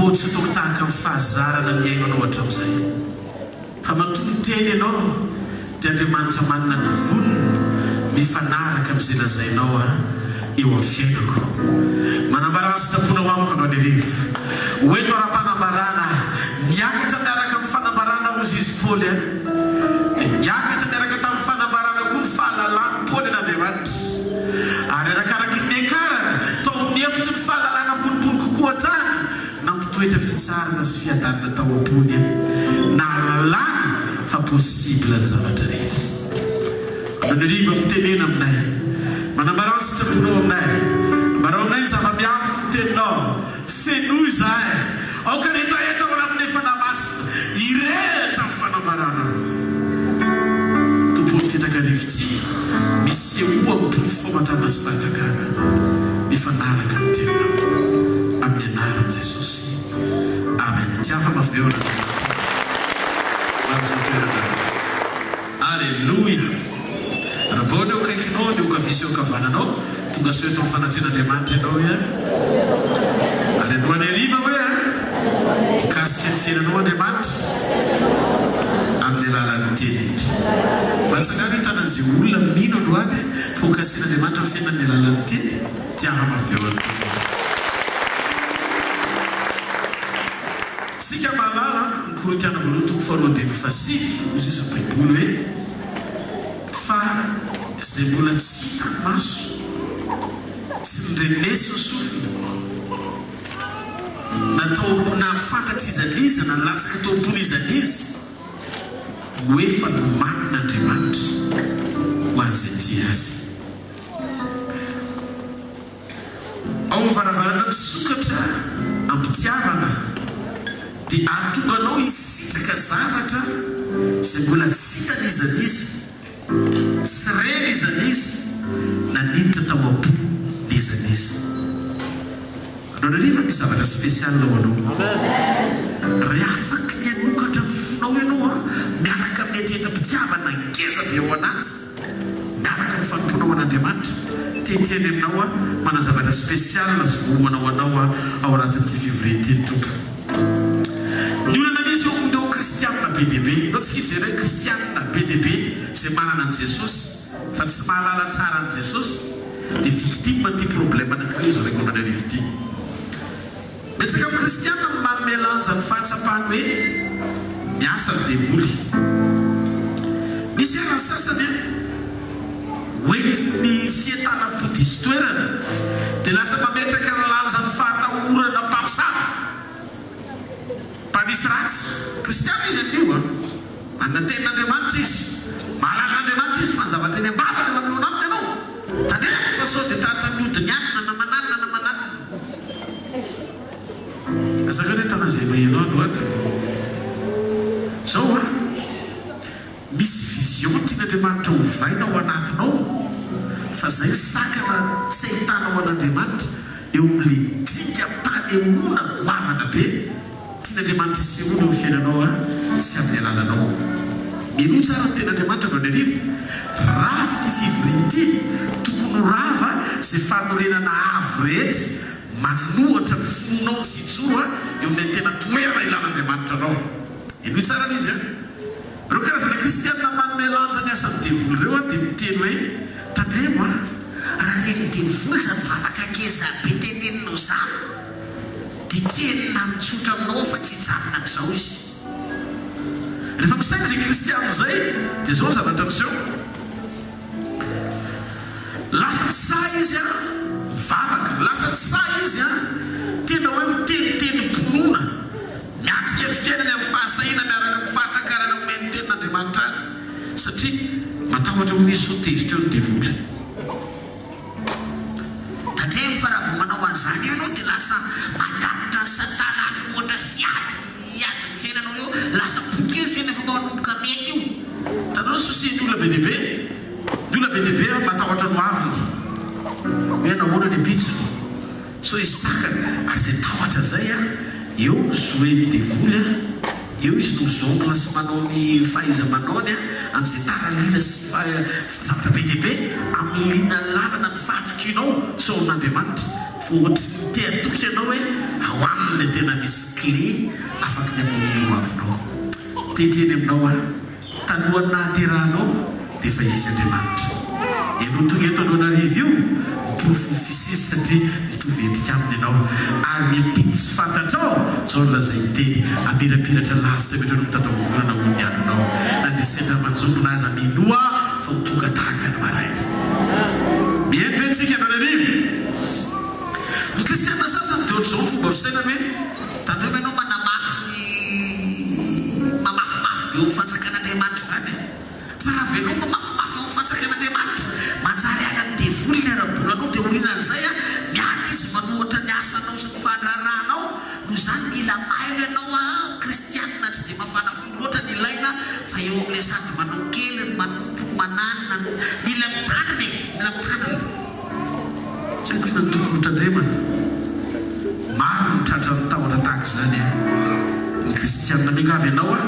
Tompo ô, tsy ataoko tahaka ny fahazarana mihaino Anao hatramin'izay. Fa matoa miteny Ianao, dia Andriamanitra manana ny vonona mifanaraka amin'izay lazainao aho eo amin'ny fiainako. Manambarà ny sitraponao amiko androany hariva. Ho eto ara-panambarana aho. Niakatra miaraka amin'ny fanambarana hozy izy Paoly a. Dia niakatra niaraka tamin'ny fanambarana koa ny fahalalan'i Paoly an'Andriamanitra. Ary arakaraky ny niakarany tao amin'ny efitry ny fahalalana ambonimbony kokoa hatrany, nampitoetra fitsaharana sy fiadanana tao am-pony, nahalalany fa possible ny zavatra rehetra. Andronariva mitenena aminay. Manambarà ny sitraponao aminay. Ambarao aminay ny zava-miafin'ny teninao. Fenoy izahay. Aoka ny hetaheta ao anatinay Fanahy Masina hirehitra amin'ny fanambarana. Tompo ô, ity takariva ity, misehoa amin'ny porofo famantarana sy fahagagana mifanaraka amin'ny Teninao. Amin'ny anaran'i Jesosy. Amen. Tiafa mafy be ho an'Andriamanitra. Mahazo ny toerana. Aleloia! Rabao ny eo akaikinao, ny eo ankavia sy eo ankavananao, tongasoa eto amin'ny fanatrehan'Andriamanitra ianao hoe a! Ary androany hariva hoe a! Hikasika ny fiainanao Andriamanitra amin'ny alalan'ny Teniny. Mba atsangano ny tanan'izay olona mino androany fa hokasihin'Andriamanitra ny fiainany amin'ny alalan'ny Teny, tiaha mafy be ho an'ny Tompo. Tsika mahalala, ny Korintiana voalohany toko faharoa andininy fahasivy, hoy izy ny Baiboly hoe, Fa izay mbola tsy hitan'ny maso, tsy nindrenesin'ny sofina, na tao na fantatr'iza n'iza na nilatsaka tao am-pon'iza n'iza, no efa nomanin'Andriamanitra ho an'izay tia Azy. Ao amin'ny varavarana misokatra am-pitiavana dia hahatonga anao hisitraka zavatra izay mbola tsy hitan'iza n'iza, tsy ren'iza n'iza, na niditra tao am-pon'iza n'iza. Androany hariva misy zavatra spécial ho anao. Raha afaky ny hanokatra ny fonao ianao miaraka amin'ny hetahetam-pitiavana ngeza be ao anaty, Miaraka amin'ny fanompoana ho an'Andriamanitra, te-hiteny aminao aho, manan-javatra spécial sy voaomana ho anao aho ao anatin'ity fivoriana ity ny Tompo. Ny olana misy eo amin'ireo kristianina be dia be, ndao tsika hijery hoe kristianina be dia be izay manana an'i Jesosy fa tsy mahalala tsara an'i Jesosy dia victime an'ity problème anankiray izao raikondranarivo ity. Betsaka amin'ny kristiana no manome lanja ny fahatsapany hoe miasa ny devoly. Misy aza ny sasany hoentin'ny fientanam-po diso toerana dia lasa mametraka ny lanjan'ny fahatahorana mpamosavy, mpanisy ratsy. Kristiana izy anio an! Manana tenin'Andriamanitra izy, mahalala an'Andriamanitra izy fa ny zavatra eny am-bavany efa mihaona aminy ianao. Tandremo fa sao dia tratran'ny odiny alina na manalina na manalina. Aza avy eo tana izay maheno ahy androany e. Zao an, misy vision tian'Andriamanitra hovaina ao anatinao fa zay ny sakana tsy ahitanao an'Andriamanitra eo amin'ilay dingam-panehoana goavana be Tian'Andriamanitra hisehoana eo amin'ny fiainanao sy amin'ny alalanao. Minoa tsara ny Tenin'Andriamanitra androany hariva. Rava ity fivoriana ity. Tokony ho rava izay fanorenana avo rehetra manohatra ny finoanao tsy hijoro eo amin'ilay tena toerana ilan'Andriamanitra anao. Henoy tsara ilay izy an! Ireo karazana kristianina manome lanja ny asan'ny devoly ireo dia miteny hoe, Tandremo an! Raha ren'ny devoly izany vavaka ngeza be teneninao izany, Dia teny mitsotra aminao aho fa tsy hijanona amin'izao izy. Rehefa misaina izay kristiana izay dia izao ny zavatra miseho, lasa tsy sahy izy an, mivavaka, lasa tsy sahy izy an, tena hoe mitenitenim-pinoana, miatrika ny fiainany amin'ny fahasahiana miaraka amin'ny fahatakarana omen'ny tenin'Andriamanitra azy, satria matahotra hono izy sao tezitra eo ny devoly. Tandremo fa raha vao manao an'izany eo ianao dia lasa mandranitra an'i satana hanohatra sy hiady hiady ny fiainanao eo, lasa potika eo ny fiainana efa mba manomboka mety io. Hitanao ny souci ny olona be dia be? Ny olona be dia be matahotra ny hoaviny, hoe nahoana ny ampitsony, sao hisy sakana, ary izay tahotra izay an, eo no jouer-n'ny devoly an, eo izy no mi-jongle sy manao ny fahaiza-manaony an, amin'izay taralila sy Zavatra be dia be hamiliana lalana ny fahatokianao tsy ao amin'Andriamanitra fa ohatry ny. Te hatoky ianao hoe ao aminy ilay tena misy clé afaky ny hamono ny hoavinao. Te hiteny aminao aho, talohan'ny nahaterahanao dia efa izy Andriamanitra. Ianao tonga eto Antananarivo io, ny porofon'ny fisizy satria mitovy endrika aminy ianao. Ary ny ampitso tsy fantatrao, izao no lazainy teny, hamirapiratra lavitra mihoatra noho ny mitataovovonana hono ny andronao. Na dia sendra manjombona aza minoa fa ho tonga tahaka ny maraindray. Mihaino ve tsika Antananarivo? Ny kristiana sasany dia ohatr'izao ny fomba fisainany hoe, Tandremo ianao manamafy ny mamafimafy be eo amin'ny fanjakan'Andriamanitra izany e! Fa raha avelao mamafimafy eo amin'ny fanjakan'Andriamanitra, manjary halan'ny devoly ny ara-bolanao dia aorianan'izay miady izy manohitra ny asanao sy ny fandraharahanao, noho izany mila mailo ianao a, kristianina tsy dia mafana fo loatra ny ilaina fa eo amin'ilay sady manao kely ny manompo ny mananina no mila mitandrina e, mila mitandrina. Tsy haiko inona no tokony ho tandremana. Maro ny tratran'ny tahotra tahaka izany a. Ny kristianina miangavy anao aho.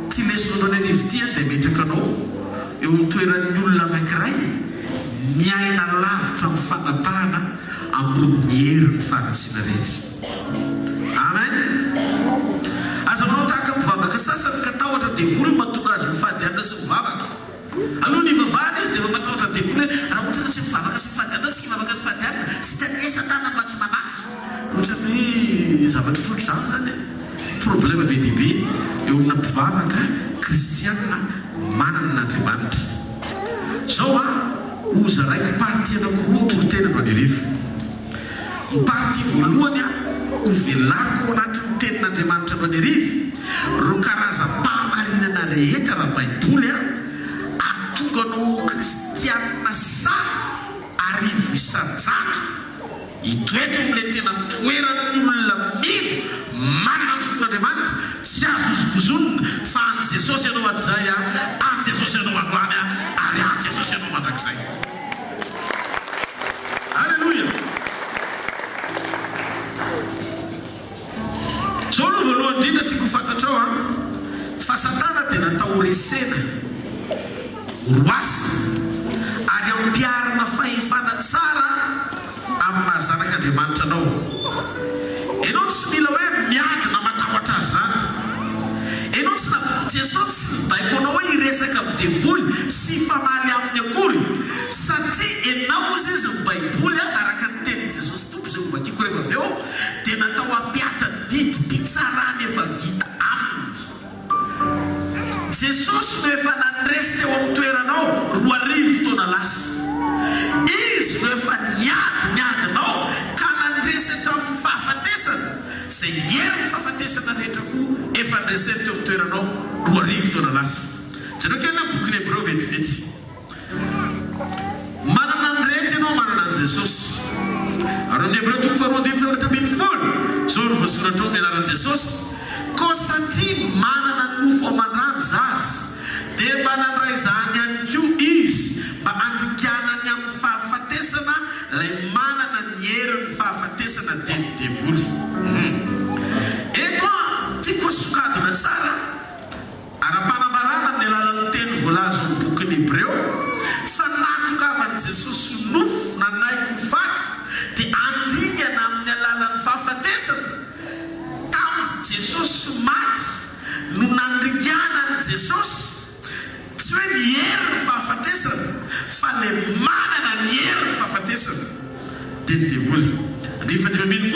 Ity lesona androany hariva ity dia ametraka anao eo amin'ny toeran'ny olona anankiray miaina lavitra amin'ny fanapahana ambonin'ny herin'ny faharatsiana rehetra. Amen! Aza manao tahaka ny mpivavaka sasany ka tahotra devoly no mahatonga azy mifady hanina sy mivavaka. Alohan'ny hivavahana izy dia efa matahotra devoly hoe raha ohatra ka tsy mivavaka sy mifady hanina aho tsy hivavaka sy mifady hanina, sitrany e satana mba tsy manafika. Ohatran'ny hoe zavatra ohatrohatr'izany izany e. Problème be dia be eo amina mpivavaka kristiana manana an'Andriamanitra. Zao an, ho zaraiko partie anakiroa ny toriteny androany hariva. Ny partie voalohany an, ho velariko ao anatin'ny tenin'Andriamanitra androany hariva ireo karazam-pahamarinana rehetra ara-baiboly an, hahatonga anao ho kristiana sahy 1000%. Itoetra amin'ilay tena toeran'ny olona mino, manana ny fon'Andriamanitra, tsy azo hozongozonina fa an'i Jesosy ianao hatrizay, an'i Jesosy ianao androany ary an'i Jesosy ianao mandrakizay. Aleloia! Izao aloha voalohany indrindra tiako ho fantatrao an, fa Satana dia natao ho resena, ho roasina, ary ampiharina fahefana tsara amin'ny maha zanak'Andriamanitra anao. Ianao tsy mila hoe miady na matahotra azy izany. Ianao tsy na, Jesosy tsy nibaiko anao hoe hiresaka amin'ny devoly sy hifamaly aminy akory, satria ianao hozy izy ny baiboly araka ny tenin'i Jesosy Tompo izay hovakiko rehefa avy eo dia natao hampihatra didim-pitsarana efa vita aminy. Jesosy no efa nandresy teo amin'ny toeranao 2000 taona lasa. Izy no efa niady ny adinao ka nandresy hatramin'ny fahafatesana, izay herin'ny fahafatesana rehetra koa efa nreseny teo amin'ny toeranao 2000 taona lasa. Jereo kely ny bokin'ny Hebreo vetivety. Manana ny rehetra ianao, manana an'i Jesosy. Ary ao amin'ny Hebreo toko faharoa andininy faha-14, izao no voasoratra ao amin'ny anaran'i Jesosy, Koa satria manana nofo aman-dra ny zaza, dia mba nandray izany ihany koa izy, mba handinganany amin'ny fahafatesana ilay manana ny herin'ny fahafatesana, dia ny devoly. Eto an, tiako asongadina tsara. Ara-panambarana amin'ny alalan'ny teny voalazan'ny bokin'ny Hebreo fa ny nahatongavan'i Jesosy ho nofo nanaiky ho faty dia handringana amin'ny alalan'ny fahafatesana, tamin'i Jesosy maty no nandringanan'i Jesosy, tsy hoe ny herin'ny fahafatesana fa ilay manana ny herin'ny fahafatesana dia ny devoly. Andininy faha-15,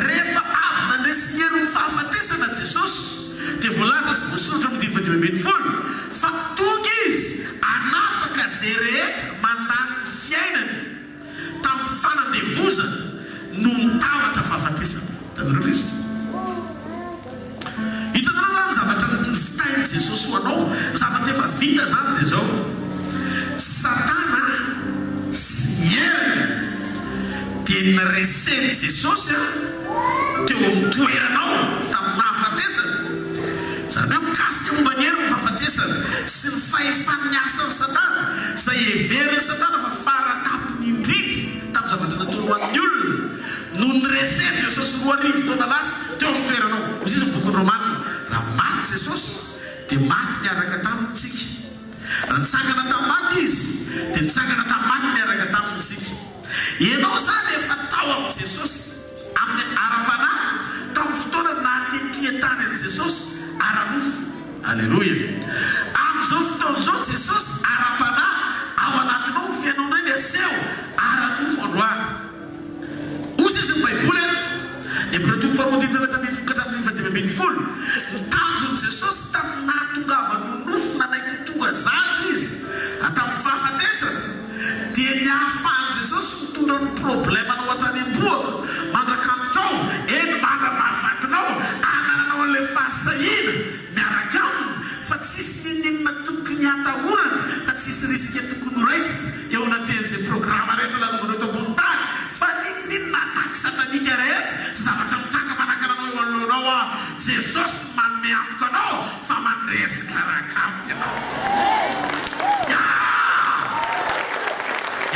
Rehefa avy nandresy ny herin'ny fahafatesana Jesosy, Dia voalaza sy voasoratra amin'ny andininy faha-15 fa tonga Izy hanafaka izay rehetra mandany ny fiainany tamin'ny fanandevozana noho ny tahotra fahafatesana. Hitanareo ilay izy? Hitanareo izany ny zavatra nivitain'i Jesosy ho anao? Ny zavatra efa vita izany dia izao, Satana sy ny heriny dia noresen'i Jesosy teo amin'ny toeranao tamin'ny nahafatesany, izany hoe mikasika momba ny herin'ny fahafatesana sy ny fahefan'ny asan'i Satana, izay heverin'i Satana fa fara-tampony indrindra tamin'ny zavatra nataony ho an'ny olona, no noresen'i Jesosy 2000 taona lasa teo amin'ny toeranao. Hoy izy ny bokin'ny Romana, raha maty Jesosy, dia maty niaraka taminy isika. Raha nitsangana tamin'ny maty Izy, dia nitsangana tamin'ny maty niaraka taminy isika. Ianao izany efa tao amin'i. Aleloia! Amin'izao fotoana izao Jesosy ara-panahy ao anatinao ny fiainao indray ny aseho ara-nofo androany. Hozy izy ny Baiboly eto, Hebreo toko faharoa andininy faha-efatra ambin'ny folo ka hatramin'ny faha-15, Ny tanjon'i Jesosy tamin'ny nahatongavany ho nofo nanaiky ho tonga zaza Izy hatramin'ny fahafatesana dia ny ahafahan'i Jesosy mitondra ny problemanao hatrany am-bohoka mandrak'antitrao, eny mandra-pahafatinao, hanananao an'ilay fahasahiana miaraka Aminy fa tsisy n'inon'inona tokony hatahorana fa tsisy risque tokony horaisina eo anatrehan'izay programa rehetra lalovanao eto ambony tany fa n'inon'inona attaque satanique rehetra sy zavatra mitranga manakana anao eo anoloanao aho Jesosy no manome antoka anao fa mandresy miaraka amiko ianao. Ya!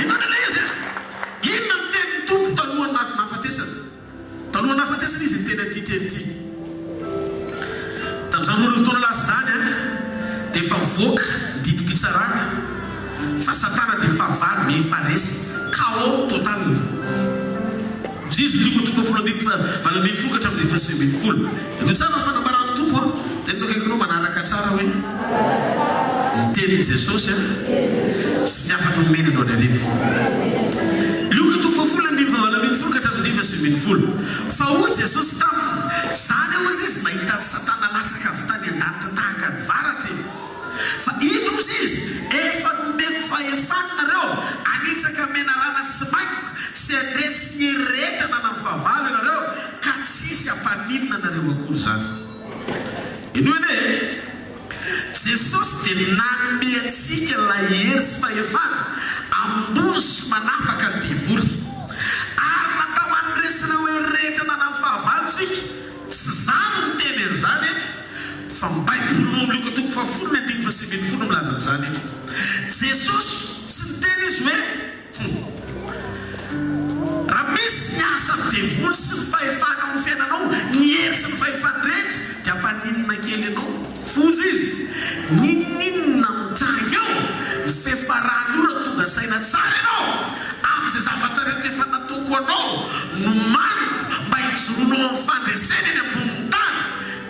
Inona ilay izy e? Inona ny tenin'ny Tompo talohan'ny nahafatesany? Talohan'ny nahafatesany izy niteny an'ity teny ity. Tamin'izany 2000 taona lasa izany dia efa nivoaka ny didim-pitsarana fa Satana dia fahavalo efa resy, chaos total. Jizo Lioka toko fahafolo andininy faha 18 ka hatramin'ny andininy faha 19. Henoy tsara ny fanambaran'ny Tompo an! Teneno akaikinao manaraka tsara hoe ny tenin'i Jesosy an sy ny hafatra nomeny androany hariva. Lioka toko fahafolo andininy faha 18 ka hatramin'ny andininy faha 19. Fa hoy Jesosy taminy, Zany hozy izy nahita an'i Satana latsaka avy tany an-danitra tahaka ny varatra e! Fa indro hozy izy, efa nomeko fahefana nareo hanitsaka menarana sy maingoka sy handresy ny hery rehetra ananan'ny fahavalo ianareo, ka tsy hisy hampaninona anareo akory izany. Henoy anie e! Jesosy dia nanome antsika ilay hery sy fahefana ambony sy manapaka ny devoly. Ary natao handresy ireo hery rehetra ananan'ny fahavalo isika. Tsy izaho no miteny an'izany eto, fa ny Baiboly no amin'ny Lioka toko fahafolo ny andininy fahasivy ambin'ny folo no milaza an'izany eto. Jesosy, tsy niteny Izy hoe, Hum. Raha misy ny asan'ny devoly sy ny fahefany ao amin'ny fiainanao, ny hery sy ny fahefany rehetra, dia hampaninona kely anao? Fonja izy. N'inon'inona mitranga eo, ny fiafaran'io raha tonga saina tsara ianao, amin'izay zavatra rehetra efa nataoko anao, nomaniko mba hijoroanao amin'ny fandresena eny ambonin'ny tany,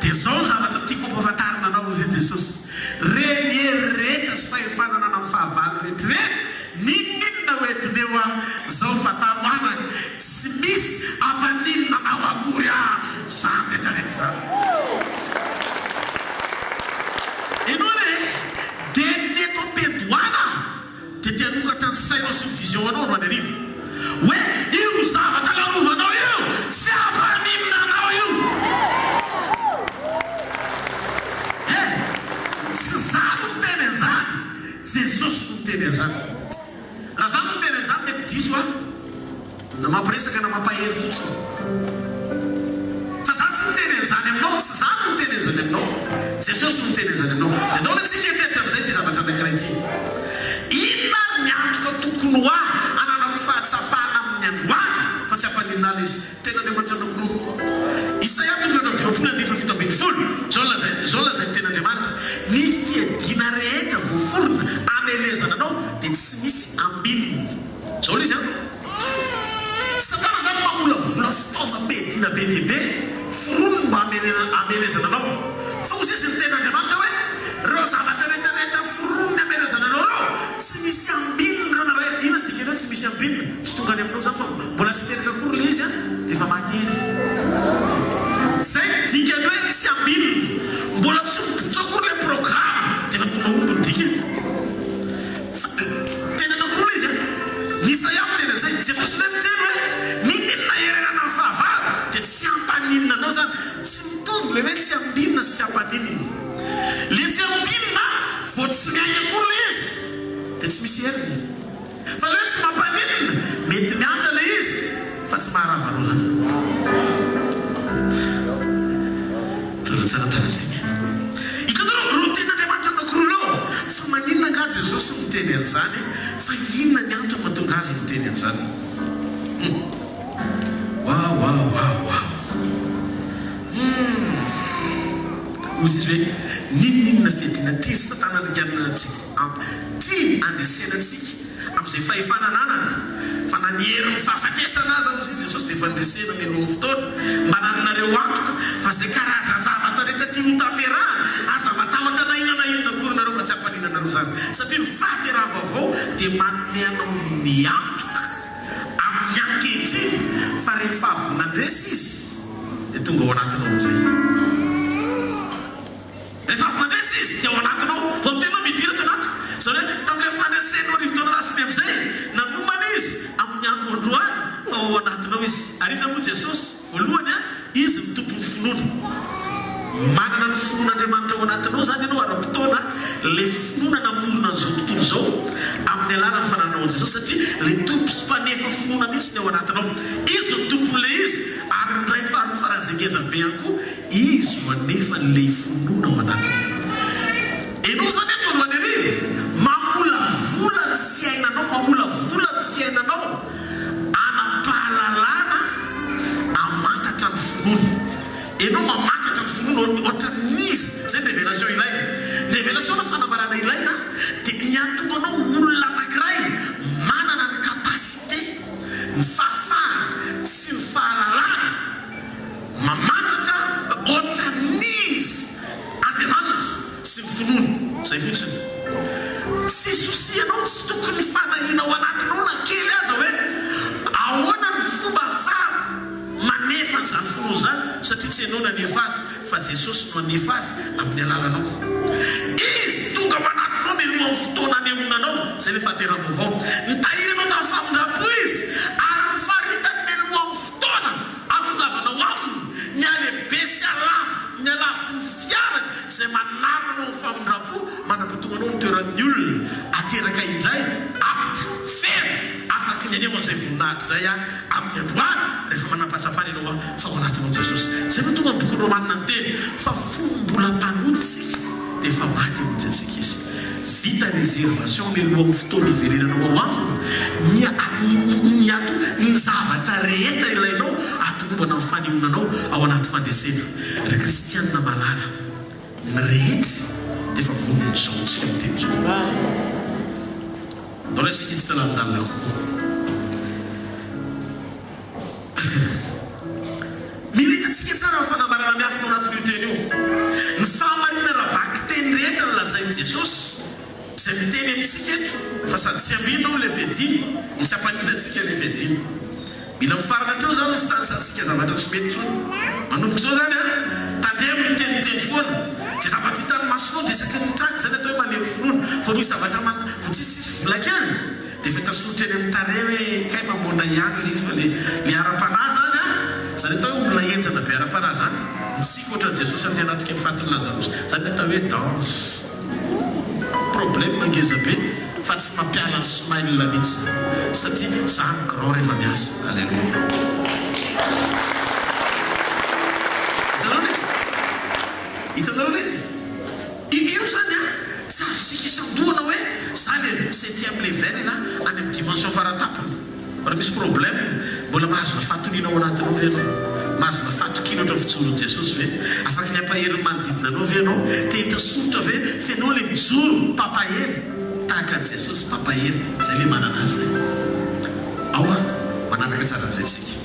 dia izao ny zavatra tiako hampahafantarina anao, hoy Jesosy, Ireny hery rehetra sy fahefana ananan'ny fahavalo rehetra ireny, N'inon'inona ho entina eo aho zao fantaro anaka tsy misy hampaninona anao akory aho zany rehetra rehetra zany. Inoana e! Dia ny eto am-piandohana dia te hanokatra ny sainao sy ny vision anao androany hariva hoe io zavatra lalovanao io tsy hampaninona anao io e! Tsy za no miteny an'izany. Jesosy no miteny an'izany. Raha za no miteny an'izany mety diso aho, na mampiresaka na mampahery fotsiny. Fa za tsy miteny an'izany aminao, tsy za no miteny an'izany aminao. Jesosy no miteny an'izany aminao. Dia andao aloha tsika hieritreritra amin'izay ity zavatra anankiray ity. Inona ary ny antoka tokony ho ahy hananako fahatsapana amin'ny androany fa tsy hampaninona ahy ilay izy? Tenin'Andriamanitra anankiroa. Isaia toko 54 andininy faha-17, Izao no lazainy, izao no lazain'ny Tenin'Andriamanitra, Ny fiadiana rehetra voaforona hamelezana anao dia tsy misy ambininy. Izao ilay izy an! Satana izany mamolavola fitaovam-piadiana be dia be, foroniny mba hamelezana anao. Fa hoy izy ny Tenin'Andriamanitra hoe, Ireo zavatra rehetra rehetra foroniny hamelezana anao ireo, tsy misy ambininy ireo na iray. Inona ny dikan'ny hoe tsy misy ambininy? Tsy tonga any aminao izany fa mbola tsy teraka akory ilay izy dia efa maty hery. Izay ny dikany hoe tsy ambinina. Mbola tsy mipoitra akory ilay programa dia efa tonga mahomby ny dikany. Fa teny anankiroa ilay izy an. Ny Isaia miteny an'izay, Jesosy indray miteny hoe n'inon'inona herenana amin'ny fahavalo dia tsy hampaninona anao izany. Tsy mitovy ilay hoe tsy ambinina sy tsy hampaninona. Ilay tsy ambinina vao tsy miainga akory ilay izy dia tsy misy heriny. Fa le tsy mampaninona, mety miantra le izy fa tsy maharava anao zany. Tondra tsara tara zay ny aina. Hitanareo reo tenin'Andriamanitra anankiroa reo? Fa maninona angaha Jesosy miteny an'izany? Fa inona ny antony mahatonga azy miteny an'izany? Hum. Waouh waouh waouh waouh. Hum. Hozy izy hoe, n'inon'inona fiadiana tian'i Satana handringanana antsika, tiany handresena antsika amin'izay fahefana ananany, fa na ny herin'ny fahafatesana aza, hozy i Jesosy, dia efa noresena mialohan'ny fotoana. Mba nananareo antoka fa izay karazan-javatra rehetra tiany hotanterahana, aza matahotra. Satria ny fahateraham-baovao dia manome anao ny antoka amin'ny ankehitriny fa rehefa avy nandresy Izy dia tonga ao anatinao amin'izay. Rehefa avy nandresy Izy dia ao anatinao. Vao miteny hoe midira ato anatiko. Izany hoe tamin'ilay fandreseny 2000 taona lasa iny amin'izay, nanomana Izy amin'ny andro androany fa ao anatinao Izy. Ary iza moa Jesosy? Voalohany, Izy no tompon'ny finoana. Manana ny finoan'Andriamanitra ao anatinao izany ianao ara-potoana, ilay finoana namorona an'izao tontolo izao amin'ny alalan'ny fanananao an'i Jesosy, satria ilay Tompo sy Mpanefa finoana mihitsy ny ao anatinao. Izy no tompon'ilay izy, ary ny Ray faharoa faran'izay ngeza be ihany koa, Izy no hanefa an'ilay finoana ao anatinao. Ianao izany eto androany hariva, mamolavola ny fiainanao, mamolavola ny fiainanao hanam-pahalalana hamantatra ny finoana. Ianao mamantatra ny finoana ohatran'iza? Izay ny révélation ilaina. Ny révélation na fanambarana ilaina dia ny hahatonga anao ho olona anankiray manana ny capacité, ny fahafahana sy ny fahalalana mamantatra ohatran'iza Andriamanitra sy ny finoana. Izay fotsiny. Tsy souci anao, tsy tokony fanahiana ao anatinao na kely aza hoe ahoana ny fomba ahafahako manefa an'izany finoana izany satria tsy ianao nanefa azy fa Jesosy no hanefa azy amin'ny alalanao. Izy tonga ao anatinao mialohan'ny fotoana anehoana anao, izay ilay fahateram-baovao. Nitahiry anao tamin'ny famindram-po Izy ary nofaritany mialohan'ny fotoana Hahatongavanao aminy ny halehibe sy halavitry ny halavitry ny fitiavany izay manarona anao amin'ny famindram-po mandra-pahatonga anao ny toeran'ny olona ateraka indray, apte, feno, afaky ny haneho an'izay voninahitra izay amin'ny androany rehefa manam-pahatsapana ianao fa ao anatinao Jesosy. Izay no tonga ny bokin'ny Romanina niteny fa fony mbola mpanota isika dia efa maty hamonjy antsika Izy. Vita réservation mialohan'ny fotoana hiverenanao ao aminy ny ny ato ny zavatra rehetra ilainao hatomombana ny fanehoana anao ao anaty fandresena. Ry kristianina malala, ny rehetra dia efa vonona izao tsika miteny izao. Ndao ilay isika hiditra lalindalina kokoa. Mila hitantsika tsara ny fanambarana miafina ao anatin'io teny io. Ny fahamarinana ara-bakiteny rehetra nolazain'i Jesosy, izay miteny amintsika eto fa sady tsy ambina ao ilay fiadiana, no tsy hampanina antsika ilay fiadiana. Mila mifarana hatreo izany ny fitanisantsika zavatra tsy mety intsony. Manomboka izao izany an, tandremo ny miteniteny foana. Izay zavatra hitan'ny masonao dia isaky ny mitranga izay ny atao hoe malemy finoana. Vao misy zavatra mant, vao tsisitsisy vola kely, Dia efa hita soritra eny amin'ny tarehy hoe kay mamoana ihany ilay izy fa le le ara-panahy zany an, zany atao hoe olona henjana be ara-panahy zany, mitsiky ohatran'i Jesosy andeha hanatrika ny fatin'i Lazarosy, zany ny atao hoe danse. Problème ngeza be fa tsy mampiala ny smile mihitsy satria za ny grand rehefa miasa. Alléluia. Hitanareo ilay izy? Hitanareo ilay izy? Io zany an, tsy azontsika isandohana hoe za le septième level any amin'ny dimension faratampony. Raha misy problème, mbola mahazona fahatoniana ao anatinao ve ianao? Mahazona fahatokiana ohatran'ny fijoroan'i Jesosy ve? Afaky ny hampahery ny manodidina anao ve ianao? Te hita soritra ve fa ianao le mijoro mpampahery tahaka an'i Jesosy mpampahery? Zay le manana azy zay. Ao an, manaraka tsara amin'izay tsika.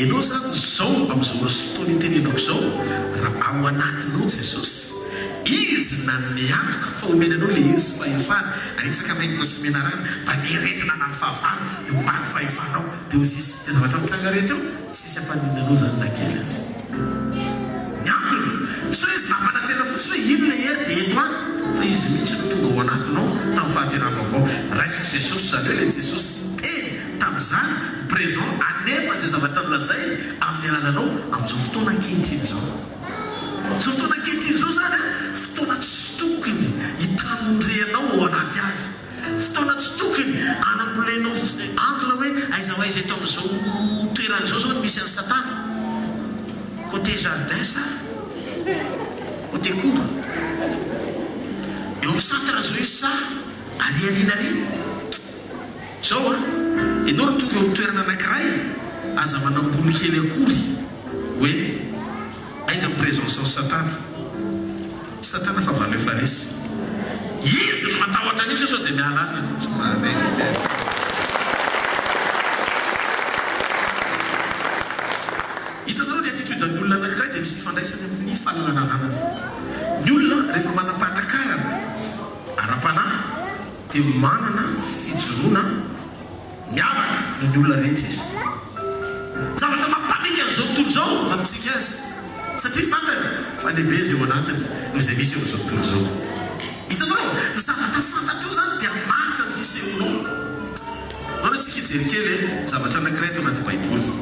Enao zany zao amin'izao ora sy fotoana itenenako izao raha ao anatinao Jesosy, Izy nanome antoka fa omeny anao le hery sy fahefana, resaka maingoka sy menarana, mba nieretrana na ny fahavalo eo ambany fahefanao, de ozy izy, le zavatra mitranga rehetra eo tsisy hampaninona anao zany na kely aza. Ny antony, tsy hoe izy nampanantena fotsiny hoe iny le hery de eto any, fa izy mihitsy no tonga ao anatinao tamin'ny fahateraham-baovao. Raisiko Jesosy zany hoe le Jesosy teny. Tamin'izany, ny présent, anefa izay zavatra nolazainy amin'ny alalanao amin'izao fotoana ankehitriny izao. Izao fotoana ankehitriny izao izany an, fotoana tsy tokony hitanondrehanao ao anaty ady. Fotoana tsy tokony hanambolenao angle hoe aiza ho aiza eto amin'izao toerana izao izao no misy an'i Satana. Côté jardin sa côté cour? Eo amin'ny centre izao izy sa ary aoriana ary? Zao an, ianao raha tonga eo amin'ny toerana anankiray, aza manam-bolo kely akory hoe aiza ny présence an'i Satana. Satana fahavalo efa resy. Izy no matahotra an'io sao dia miala any ianao. Tsy mahare ity an. Hitanareo ny attitude an'ny olona anankiray dia misy ifandraisany amin'ny fahalalana ananany. Ny olona rehefa manam-pahatakarana ara-panahy. dia manana fijoroana miavaka noho ny olona rehetra izy. Zavatra mampaniaka an'izao tontolo izao amintsika azy, satria fantany fa lehibe izay ao anatiny noho izay misy eo amin'izao tontolo izao. Hitanareo? Ny zavatra fantatrao izany dia hamaritra ny fisehonao. Andao isika hijery kely zavatra anankiray ato anaty Baiboly.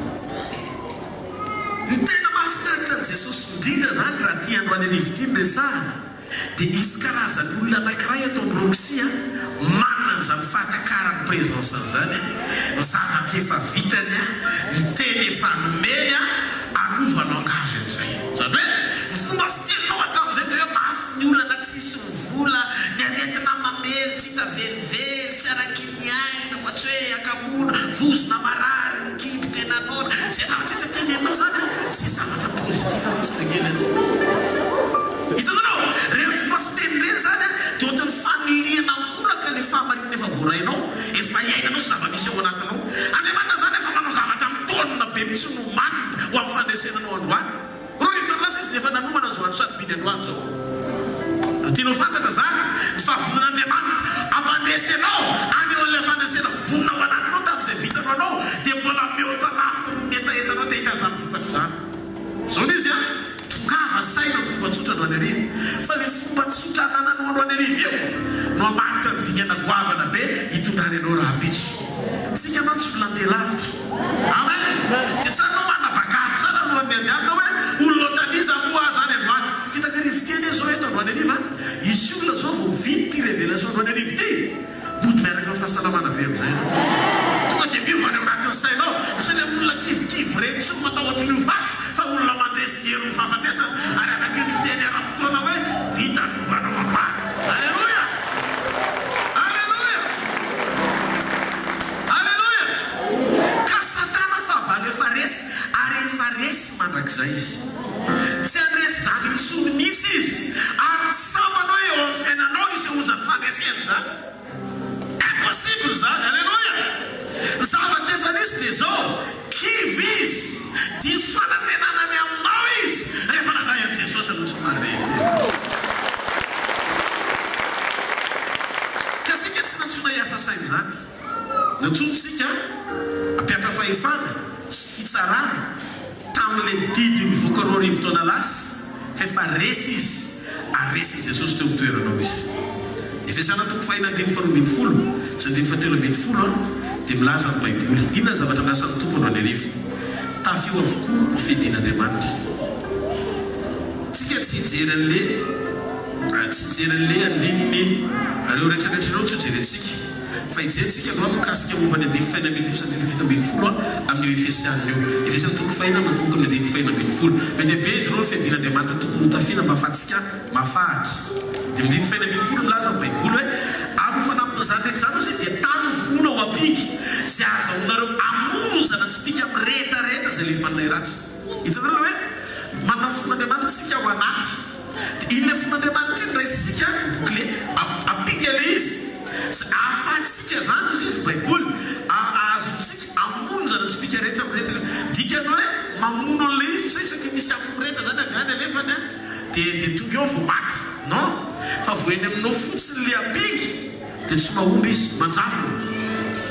Ny tena mahafinaritra an'i Jesosy indrindra izany raha ity androany hariva ity no resahana dia hisy karazan'olona anankiray ato amin'ny Roxy manana an'izany fahatakaran'ny présence an'izany, ny zavatra efa vitany, ny teny efa nomeny, hanova langage amin'izay. Izany hoe ny fomba fiteninao hatramin'izay dia hoe mafy ny olana, tsisy ny vola, ny aretina mamely, tsy hita velively, tsy araky ny aina fa tsy hoe hakamoana, vozona marary, ny kibo tena noana, izay zavatra rehetra teneninao izany an, tsy zavatra positif mihitsy na kely aza. Hitanareo? Ireny fomba fiteny ireny izany an, dia ohatran'ny fanilihana ankolaka ilay fahamarinana efa voarainao, efa iainanao sy zava-misy ao anatinao. Andriamanitra izany efa manao zavatra mitaonina be mihitsy nomanina ho amin'ny fandresena anao androany. 2000 taona lasa izy dia efa nanomana an'izao andro sarobidy androany izao. Raha tianao ho fantatra izany, ny fahavonon'Andriamanitra hampandresy anao haneho an'ilay fandresena vonona ao anatinao tamin'izay vitany ho anao dia mbola mihoatra lavitra noho ny hetahetanao te hahita an'izany vokatra izany. Izao ny izy an, tongava saina ny fomba tsotra androany hariva, fa ilay fomba tsotra anananao androany hariva io no hamaritra ny dingana goavana be hitondrany anao rahampitso. Isika mantsy olona andeha lavitra. Amen! Dia tsara anao manana bagage tsara alohan'ny andehanana hoe olona ohatran'iza moa aho zany androany. Fitakarivo ity anie zao eto androany hariva an! Hisy olona zao vao vita ity révélation androany hariva ity, mody miaraka amin'ny fahasalamana be amin'izay ianao. Tonga dia miova ny ao anatin'ny sainao. Tsy ilay olona kivikivy ireny intsony matahotra ny ho faty fa olona mandresy ny herin'ny fahafatesana ary afaka miteny ara-potoana hoe vita ny momba anao androany. Aleloia! Aleloia! Aleloia! Ka Satana fahavalo efa resy, ary efa resy mandrakizay izy. Tsy handresy izany intsony mihitsy izy, ary tsy sambany hoe eo amin'ny fiainanao no hisehoan'izany fandresena izany. Impossible izany! Aleloia! Ny zavatra efa nisy dia izao, kivy izy, diso fanantenana ny aminao izy, rehefa nandray an'i Jesosy aloha tsy mahare tena. Ka isika tsy nantsoina hiasa saina izany. Nantsoina isika hampiatra fahefana sy fitsarana tamin'ilay didy nivoaka 2000 taona lasa fa efa resy izy ary resin'i Jesosy teo amin'ny toeranao izy. Efesiana toko fahina andininy faharoa 12 sy andininy fahatelo 12 dia milaza ny Baiboly inona ny zavatra andrasan'ny Tompo androany hariva. Tafio avokoa ny fiadian'Andriamanitra. Tsika tsy hijery an'le tsy hijery an'le andininy ireo rehetra rehetra ireo tsy ho jerentsika. Fa hijery isika androany mikasika momba ny andininy fahenina 12 sy andininy fahafito 12 amin'io Efesiana io. Efesiana toko fahena manomboka amin'ny andininy fahena 12. Be dia be izy ireo ny fiadian'Andriamanitra tokony hotafiana mba hahafahantsika mafahatra. Dia amin'ny andininy fahena 12 milaza ny Baiboly hoe, Ary ho fanampin'izany rehetra izany, hozy izy, dia tano ny finoana ho ampinga, izay ahazahoanareo hamono ny zana-tsipìka amin'ny rehetra rehetra izay alefan'ilay ratsy. Hitanareo ilay hoe manana fon'Andriamanitra isika ao anaty. Dia iny ilay fon'Andriamanitra iny raisintsika, boucler, ampinga ilay izy. Izay ahafahantsika izany, hozy izy ny Baiboly, ahazoantsika hamono ny zana-tsipìka rehetra mirehitra. Dikany hoe mamono an'ilay izy, tsy hoe isaky ny misy afo mirehitra izany avy any alefany dia dia tonga eo vao maty. Non! Fa vao eny aminao fotsiny ilay ampinga dia tsy mahomby izy, manjavona.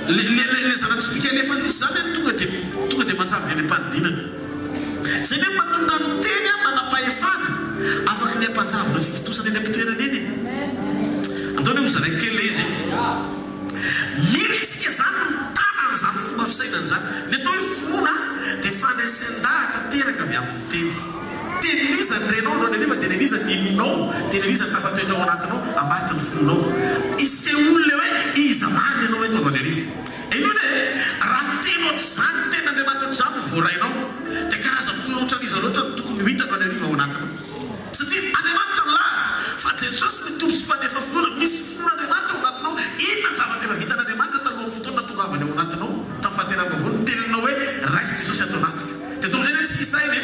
Le le le zana-tsipìka alefany mihitsy izany an tonga dia tonga dia manjavona eny am-panidinana. Izay ve no mahatonga ny teny an manam-pahefana afaky ny hampanjavona fivontosana eny am-pitoerana eny e? Andao anie ho zaraiko kely ilay izy e. Mila isika izany no mitana an'izany fomba fisainana izany. Ny atao hoe finoana dia fandresen-dahatra teraka avy amin'ny teny. Tenin'iza ny renao androany hariva, tenin'iza ny inoanao, tenin'iza ny tafatoetra ao anatinao, hamaritra ny finoanao. Isehoany ilay hoe iza marina ianao eto androany hariva. Henoina e! Raha teny ohatr'izany, tenin'Andriamanitra ohatr'izany no voarainao, dia karazam-pinoana ohatran'iza loatra no tokony ho hita androany hariva ao anatinao? Satria Andriamanitra milaza fa Jesosy no Tompo sy Mpanefa finoana. Misy finoan'Andriamanitra ao anatinao. Inona ny zavatra efa vitan'Andriamanitra talohan'ny fotoana nahatongavany ao anatinao, tamin'ny fahateraham-baovao? Nitenenao hoe, Raiso Jesosy ato anatiko. Dia atao amin'izay anie tsika hisaina e!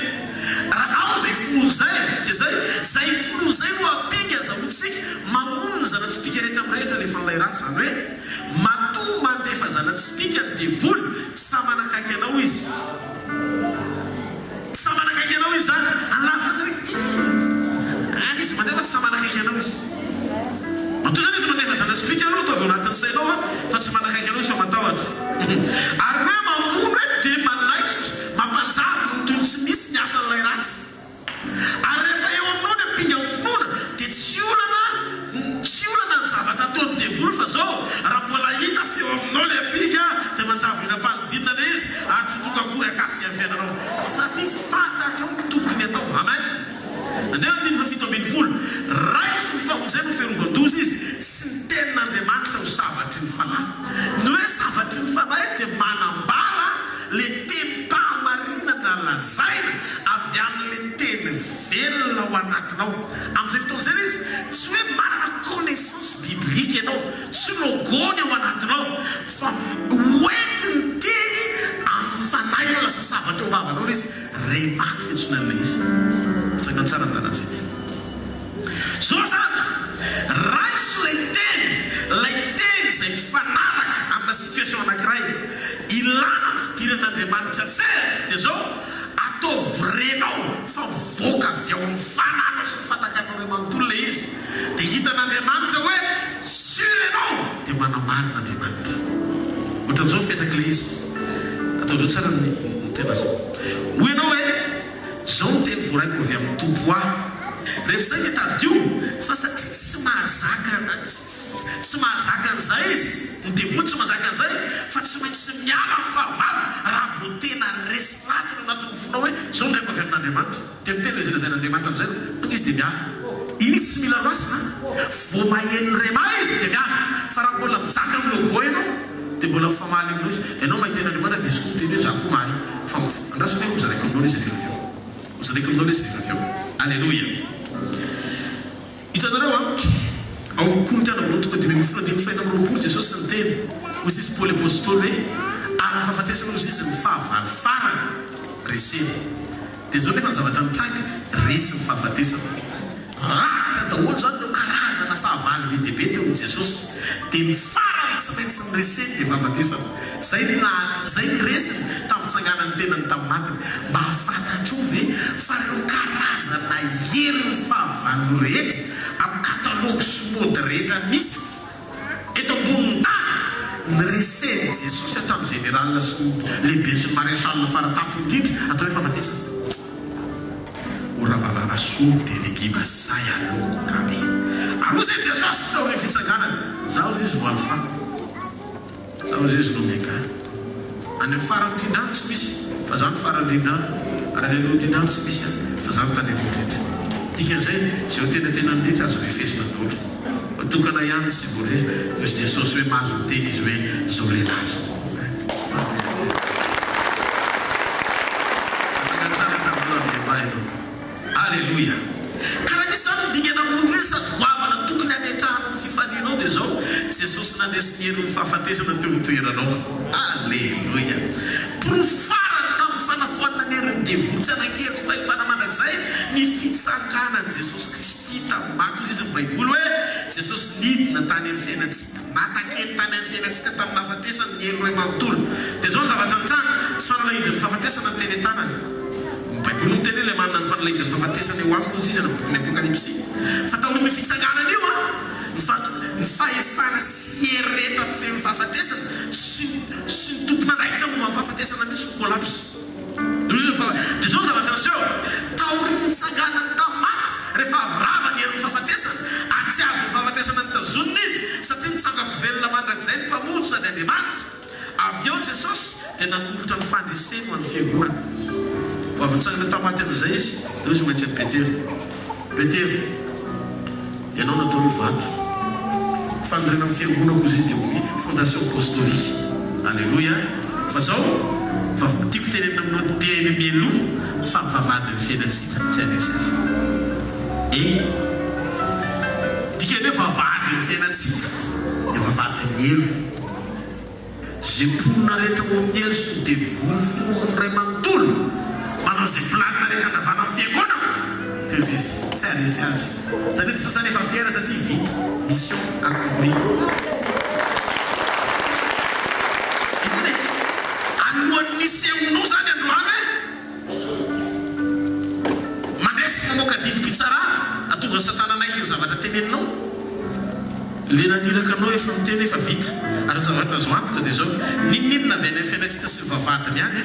Raha ao izay finoana izay, dia izay. Izay finoana izay no ampinga azahoantsika mamono ny zana-tsipìka rehetra mirehitra alefan'ilay ratsy. Izany hoe, matoa mandefa zana-tsipìka ny devoly, tsy sahy manakaiky anao izy. Tsy sahy manakaiky anao izy zany. Any lavitra any zany hoe any izy mandeha fa tsy sahy manakaiky anao izy. Matoa zany izy mandefa zana-tsipìka aloha ataovy ao anatin'ny. Raiso ny famonjena ho fiarovan-doza izy sy ny tenin'Andriamanitra ho sabatry ny fanahy. Ny hoe sabatry ny fanahy dia manambara le tenim-pahamarinana lazaina avy amin'le teny velona ao anatinao. Amin'izay fotoana izay ilay izy tsy hoe manana connaissance biblique ianao, tsy logo ny ao anatinao, fa hoentin'ny teny amin'ny fanahy ianao, lasa sabatra eo am-bavanao ilay izy, rhema ny fiantsoana an'ilay izy. Atsangano tsara ny tanan'izay mino. Zao zany, raiso ilay teny, ilay teny izay mifanaraka amina situation anankiray, ilana ny fidiran'Andriamanitra an-tsehatra, dia zao, ataovy renao fa mivoaka avy ao amin'ny fananao sy ny fatakanao iray manontolo ilay izy, dia hitan'Andriamanitra hoe sur ianao, dia manamarina Andriamanitra. Ohatran'izao fipetraka ilay izy, ataovy tsara ny tena zao. Hoy ianao hoe. Izao no teny voaraiko avy amin'ny Tompo ho ahy. Rehefa izay dia tadidio fa satria tsy mahazaka tsy mahazaka an'izay izy, ny devoly tsy mahazaka an'izay fa tsy maintsy miala amin'ny fahavalo raha vao tena resy lahatra ny ao anatin'ny fonao hoe izao no reko avy amin'Andriamanitra. Dia miteny izay lazain'Andriamanitra amin'izay tonga izy dia miala. Iny izy tsy mila roasina an! Vao maheno rema izy dia miala. Fa raha mbola mijanona amin'ny logo ianao dia mbola mifamaly aminao izy. Ianao mahita an'Andriamanitra dia izy koa miteny hoe za koa mahay. Fa andraso anie hozaraiko aminao ilay izy rehefa avy eo. Hozaraiko aminao ilay izy rehefa avy eo. Aleloia! Hitanareo an? Ao amin'ny Korintiana voalohany toko 15 andininy faha-26 Jesosy niteny, hoy izy Paoly Apostoly hoe, Ary ny fahafatesana hozy izy ny fahavalo farany resena. Dia izao nefa ny zavatra mitranga, resy ny fahafatesana. Rakotra daholo izany ireo karazana fahavalo be dia be teo amin'i Jesosy. Dia ny farany tsy maintsy noreseny dia fahafatesana. Izay no naha, izay no resiny tamin'ny fitsanganan'ny tenany tamin'ny matiny. Mba fantatrao ve fa ireo karazana herin'ny fahavalo rehetra amin'ny catalogue sy mode rehetra misy eto ambonin'ny tany, noresen'i Jesosy hatramin'ny général sy ny lehibe sy ny maréchal faratampony indrindra atao hoe fahafatesana? Orabalalasoa Delegima Saya Loko Rabe. Ary hoy izay Jesosy tao amin'ny fitsanganany, Izaho hozy izy no Alfa, Izaho hozy izy no Omega. Any amin'ny farany indrindra any tsy misy, fa Izaho no farany indrindra any, ary any aloha indrindra any tsy misy aho, fa Izaho no tany aloha indrindra. Dikan'izay, izay ho tenantenany rehetra azo refesina daholo. Fa tokana ihany ny tsy voarefy, hoy Jesosy hoe mahazo miteny izy hoe izao lehilahy izao. Afaka tsara taminao Andriambahy ianao. Aleloia! Ka raha misy izany ny dingana ambony indrindra sady goavana tokony hametrahanao ny fifalianao dia izao, Jesosy nandresy ny herin'ny fahafatesana teo amin'ny toeranao. Aleloia! Porofo farany tamin'ny fanafoanana ny herin'ny devoly tsy hanan-kery sy fahefana mandrakizay ny fitsanganan'i Jesosy Kristy tamin'ny maty. Hoy izy ny Baiboly hoe, Jesosy nidina tany amin'ny fiainantsika. Natakely tany amin'ny fiainantsika tamin'ny nahafatesany ny helo iray manontolo. Dia izao ny zavatra nitranga, tsy fanalahidin'ny fahafatesana ny teny an-tanany. Ny Baiboly no miteny hoe ilay manana ny fanalahidin'ny fahafatesana eo aminy hozy izy any amin'ny bokin'ny Apokalypsy. Fa taorian'io fitsanganana io, ny fa, ny fahefana sy hery rehetra mifehy ny fahafatesana sy, sy ny tompon'andraikitra momba ny fahafatesana mihitsy no collapse. Dia izao ny zavatra niseho, taorian'ny nitsanganany tamin'ny maty, rehefa avy rava ny herin'ny fahafatesana, ary tsy azon'ny fahafatesana notazonina izy, satria nitsangan-ko velona mandrakizay ny Mpamonjy sady Andriamanitra. Avy eo Jesosy dia nanolotra ny fandreseny ho an'ny Fiangonana. Vao avy nitsangana tamin'ny maty amin'izay Izy, dia hoy Izy maintsy an'i Petera, Petera, Ianao natao hoe vato. Fanorenan'ny fiangonako hozy izy dia hoy fondation apostolique. Aleloia. Fa zao fa tiako tenenina aminao teny mialoha fa vavahadin'ny fiainantsika tsy handresy azy. E! Dikany hoe vavahadin'ny fiainantsika dia vavahadin'ny helo. Ze mponina rehetra ao amin'ny helo sy ny devoly foroniny iray manontolo manao izay planina rehetra handravana ny fiangonana teo izy tsy haharesy azy zany hoe tsy sasany efa fier satria vita mission accomplie Inona e? Alohan'ny nisehoanao zany androany hoe Mandresy mamoaka didim-pitsarana, hahatonga an'i Satana hanaiky ny zavatra teneninao. Ilay naniraka anao efa miteny hoe efa vita. Ary ny zavatra azo antoka dia izao, n'inon'inona avy any amin'ny fiainantsika sy ny vavahadiny any,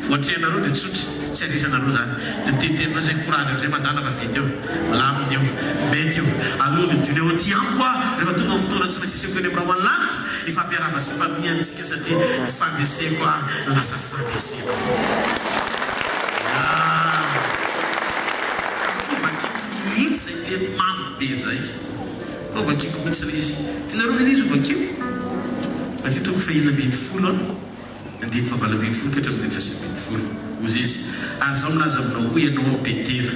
voatrehanareo dia tsotra, tsy handesanareo izany. Dia miteniteny anao izay, courage amin'izay mandàna fa vita eo, milamina io, mety io. Alohan'ny hidina eo aty amiko aho, rehefa tonga ny fotoana tsy maintsy hisehoako eny amin'ny rahona lanitra, hifampiarahaba sy hifamihantsika satria ny fandreseko ahy lasa fandresenao. Aa! Vakiko mihitsy izay. teny mamy be izay. Aleo vakiko mihitsy ilay izy. Tianareo ve ilay izy ho vakiko? Matio toko fahenina ambinifolo an, andininy fahavalo ambinifolo ka hatramin'ny andininy fahasivy ambinifolo. Hozy izy, Ary izaho milaza aminao koa, ianao no Petera.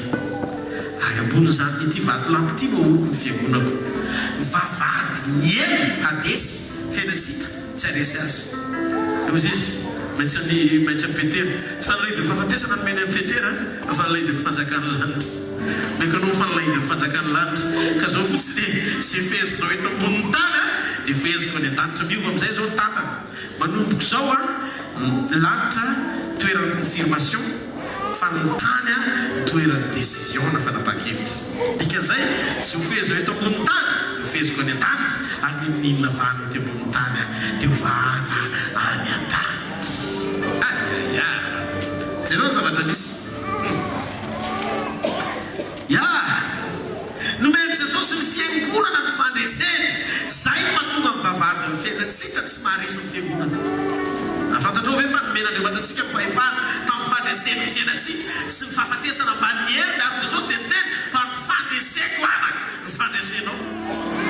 Ary ambonin'izany ity vatolampy ity no ahoriko ny fiangonako. Ny vavahadin'ny helo, Hadesy, fiainan-tsy hita, tsy haharesy azy. Dia hozy izy, Maintsy an'i, maintsy an'i Petera. Tsy fanalahidin'ny fahafatesana no nomeny an'i Petera, fa fanalahidin'ny fanjakan'ny lanitra. Omeko anao ny fanalahidin'ny fanjakan'ny lanitra. Ka izao fotsiny e, izay fehezinao eto ambonin'ny tany, dia feheziko any an-danitra. Miova amin'izay izao ny tantana. Manomboka izao an, ny lanitra toeran'ny confirmation fa ny tany an toeran'ny décision na fanapahan-kevitra. Dikan'izay, izay ho fehezao eto ambonin'ny tany dia ho feheziko any an-danitra ary n'inon'inona vahana ety ambonin'ny tany an dia ho vahana any an-danitra. Ayaya! Jereo ny zavatra misy. Hum. Ya! Nomen'i Jesosy ny fiangonana ny fandreseny. Izay no mahatonga ny vavahadin'ny fiainana tsy hita tsy maharesy ny fiangonana. Ary fantatrao ve fa nomen'Andriamanitra antsika ny fahefana tamin'ny fandreseny ny fiainantsika sy ny fahafatesana ambanin'ny heriny ary Jesosy dia niteny fa ny fandreseko anaka ny fandresenao.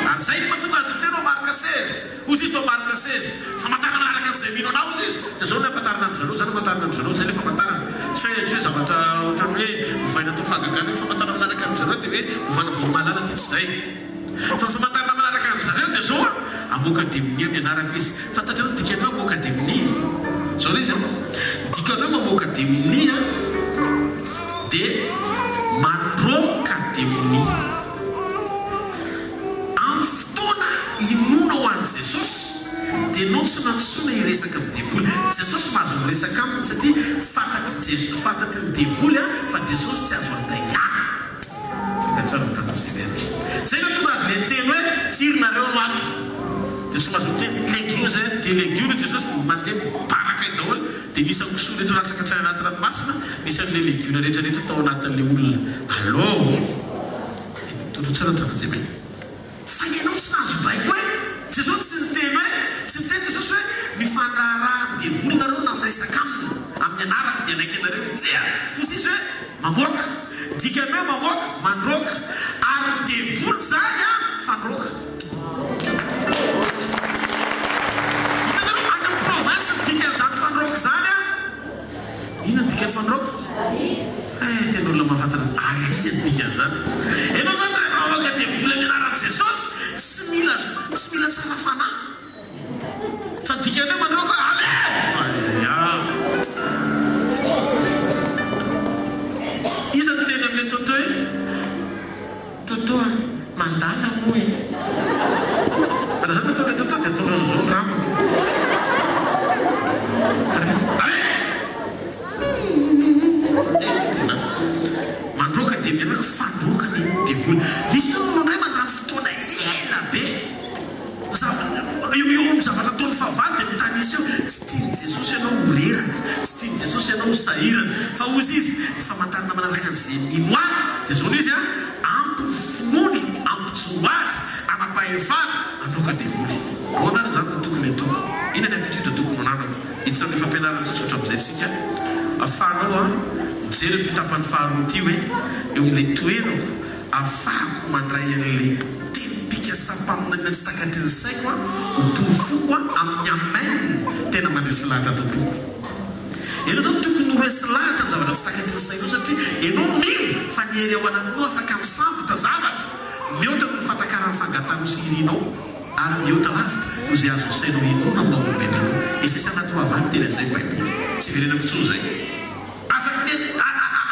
Ary izay no mahatonga azy niteny ao Marka 16. Hozy izy tao Marka 16, Famantarana araka an'izay mino anao hozy izy. Dia izao no ampatarina an-dry zareo, izany ampatarina an-dry zareo, izay ilay famantarana. Tsy hoe, tsy hoe zavatra ohatran'ny hoe ovaina atao fahagagana hoe famantarana manaraka an-dry zareo dia hoe ovana voromahalala ity, tsy izay. Fa ny famantarana manaraka an-dry zareo dia izao an, hamoaka demonia amin'ny anarako izy. Fantatrareo ny dikan'ny hoe hamoaka demonia? Izao ilay izy an, ny dikan'ny hoe mamoaka demonia dia mandroaka demonia. Amin'ny fotoana inoanao an'i Jesosy dia ianao tsy nantsoina hiresaka amin'ny devoly. Jesosy mahazo miresaka aminy satria fantatr'i Jesosy, fantatry ny devoly fa Jesosy tsy azo andaingana. Zaka tsara ny tanana izay miandry. Zay no tonga azy le niteny hoe firy nareo no ato. Dia tsy mahazo miteny legiona zay dia legiona Jesosy mandeha mibaraka eo daholo dia nisy an'ny kisoa rehetra latsaka hatrany anaty ranomasina, nisy an'le legiona rehetra rehetra tao anatin'le olona. Allo. Tondro tsara ny tananjemena. Fa ianao tsy nahazo baiko hoe, Jesosy tsy niteny hoe, tsy niteny Jesosy hoe, mifandraharaha amin'ny devoly nareo na miresaka aminy amin'ny anarako dia hanaiky anareo izy. Tsia! Fotsy izy hoe, mamoaka. Dikany hoe mamoaka, mandroaka. Ary ny devoly izany an, fandroaka. Hitanareo, any amin'ny province ny dikan'izany fandroaka izany an. Inona ny dikan'ny fandroaka? Eh, tena olona mahafantatra izany. Alika ny dikan'izany. Ianao izany rehefa mamoaka devoly amin'ny anaran'i Jesosy, tsy mila, tsy mila tsara fanahy. Fa ny dikan'ny hoe mandroaka, allez! Aia. Iza no teny amin'ilay Toto hoe, Toto a, mandala moa e. Raha izany no ataon'ilay Toto dia atondro amin'izao ny rambony. Allez! Mandroaka dia miaraka fandroaka ny devoly. Misy fotoana indray mandany fotoana ela be. Eo eo amin'ny zavatra ataon'ny fahavalo dia mitanisa eo. Tsy tian'i Jesosy ianao ho reraka, tsy tian'i Jesosy ianao ho sahirana. Fa hozy izy, ny famantarana manaraka an'izay mino ahy dia izao no izy, ampy ny finoany hampijoro azy hanam-pahefana handroaka devoly. Ahoana ary izany no tokony hataoko? Inona ny attitude tokony hananako? Hiditra amin'ny fampianarana tsotsotra amin'izay tsika. Afahanao mijery an'ity tapany faharoa ity hoe eo amin'ilay toerako afahako mandray an'ilay tenim-pikasam-paminaniana tsy takatry ny saiko ho porofoko amin'ny amen tena mandresy lahatra ato am-poko. Ianao izany tokony ho resy lahatra amin'ny zavatra tsy takatry ny sainao satria ianao mino fa ny hery ao anatinao afaka misambotra zavatra mihoatra noho ny fatakaran'ny fangatahanao sy irinao ary mihoatra lavitra noho izay azon'ny sainao inoana amin'ny maha olombelona anao. Efesiana roa valo teny an'izay ny Baiboly. Tsy iverenako intsony izay. Aza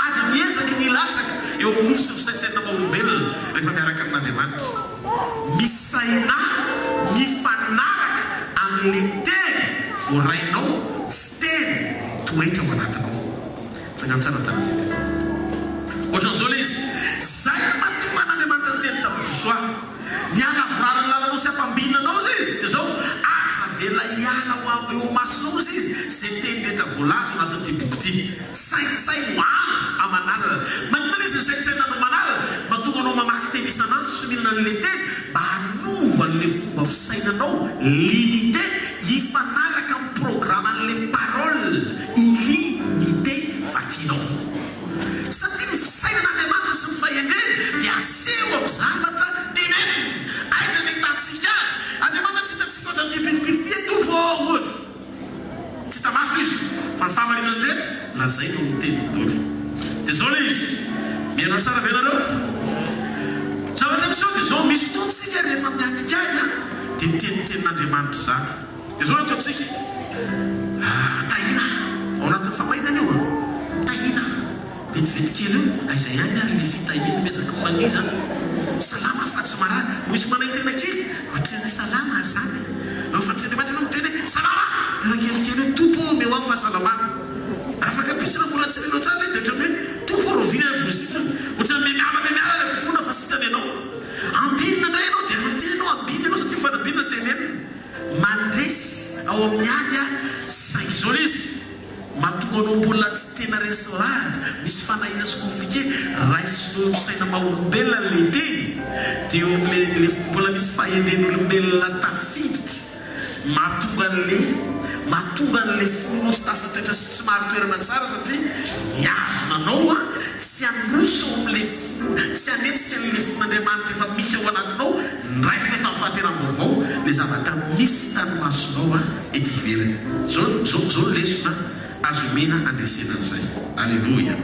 aza miezaka ny hilatsaka eo amin'ny nofo sy ny fisaintsainana maha olombelona rehefa miaraka amin'Andriamanitra. Misainà mifanaraka amin'ilay teny voarainao sy teny mitoetra ao anatinao. Tsangano tsara ny tanantsika. Ohatran'izao ilay izy, Izay no mahatonga an'Andriamanitra niteny tamin'i Josoa. Ny hanavorary ny lalanao sy hampambinina anao hozy izy, dia izao, Aza avela hiala ho eo imasonao hozy izy izay teny rehetra voalaza ao anatin'ity boky ity. Saintsaino andro aman'alina. Maninona ilay izy ny saintsaina andro aman'alina? Mba tonga anao mamaky teny isan'andro sy mihinana an'ilay teny mba hanova an'ilay fomba fisainanao, limite, hifanaraka amin'ny programan'ilay parole illimité vakinao. Satria ny fisainan'Andriamanitra sy ny fahendreny dia aseho. lazaina ao amin'ny teniny daholo. Dia izao ilay izy. Mihaino tsara ve nareo? Zavatra miseho dia izao, misy fotoana isika rehefa miatrika ady dia miteny tenin'Andriamanitra izany. Dia izao no ataontsika, Tahiana ao anatin'ny famainana io an! Tahiana. Vetivety kely eo, aiza ihany ary ilay fitahiana miezaka mandihy izany? Salama fa tsy marary. Misy manaintaina kely, ohatran'ny salama izany. Rehefa fantatr'Andriamanitra ianao miteny hoe salama! Rehefa kelikely eo, Tompo ô, omeo ahy fahasalamana. Raha afaka ampitso raha mbola tsy renao tsara ilay dia ohatran'ny hoe Tompo ô, rahoviana aho vao sitrana? Ohatran'ny memiala memiala ilay finoana fa sitrana ianao. Ambinina indray ianao dia rehefa miteny ianao ambinina ianao satria fanambinana no tenenina. Mandresy ao amin'ny ady aho saingy izao ilay izy. Mahatonga anao mbola tsy tena resy lahatra, misy fanahiana sy conflit kely, raisinao eo amin'ny saina maha olombelona le teny, dia eo amin'le le mbola misy fahendren'olombelona tafiditra mahatonga an'le mahatonga an'le finoanao tsy tafatoetra sy tsy marin-toerana tsara satria mihazona anao an tsy handroso ao amin'le finoana, tsy hanetsika an'le finoan'Andriamanitra efa misy ao anatinao, niraisina tamin'ny fahateram-baovao le zavatra misy hitan'ny masonao an. ety ivelany. Zao zao zao ny lesona azo omena handresena an'izay. Aleloia.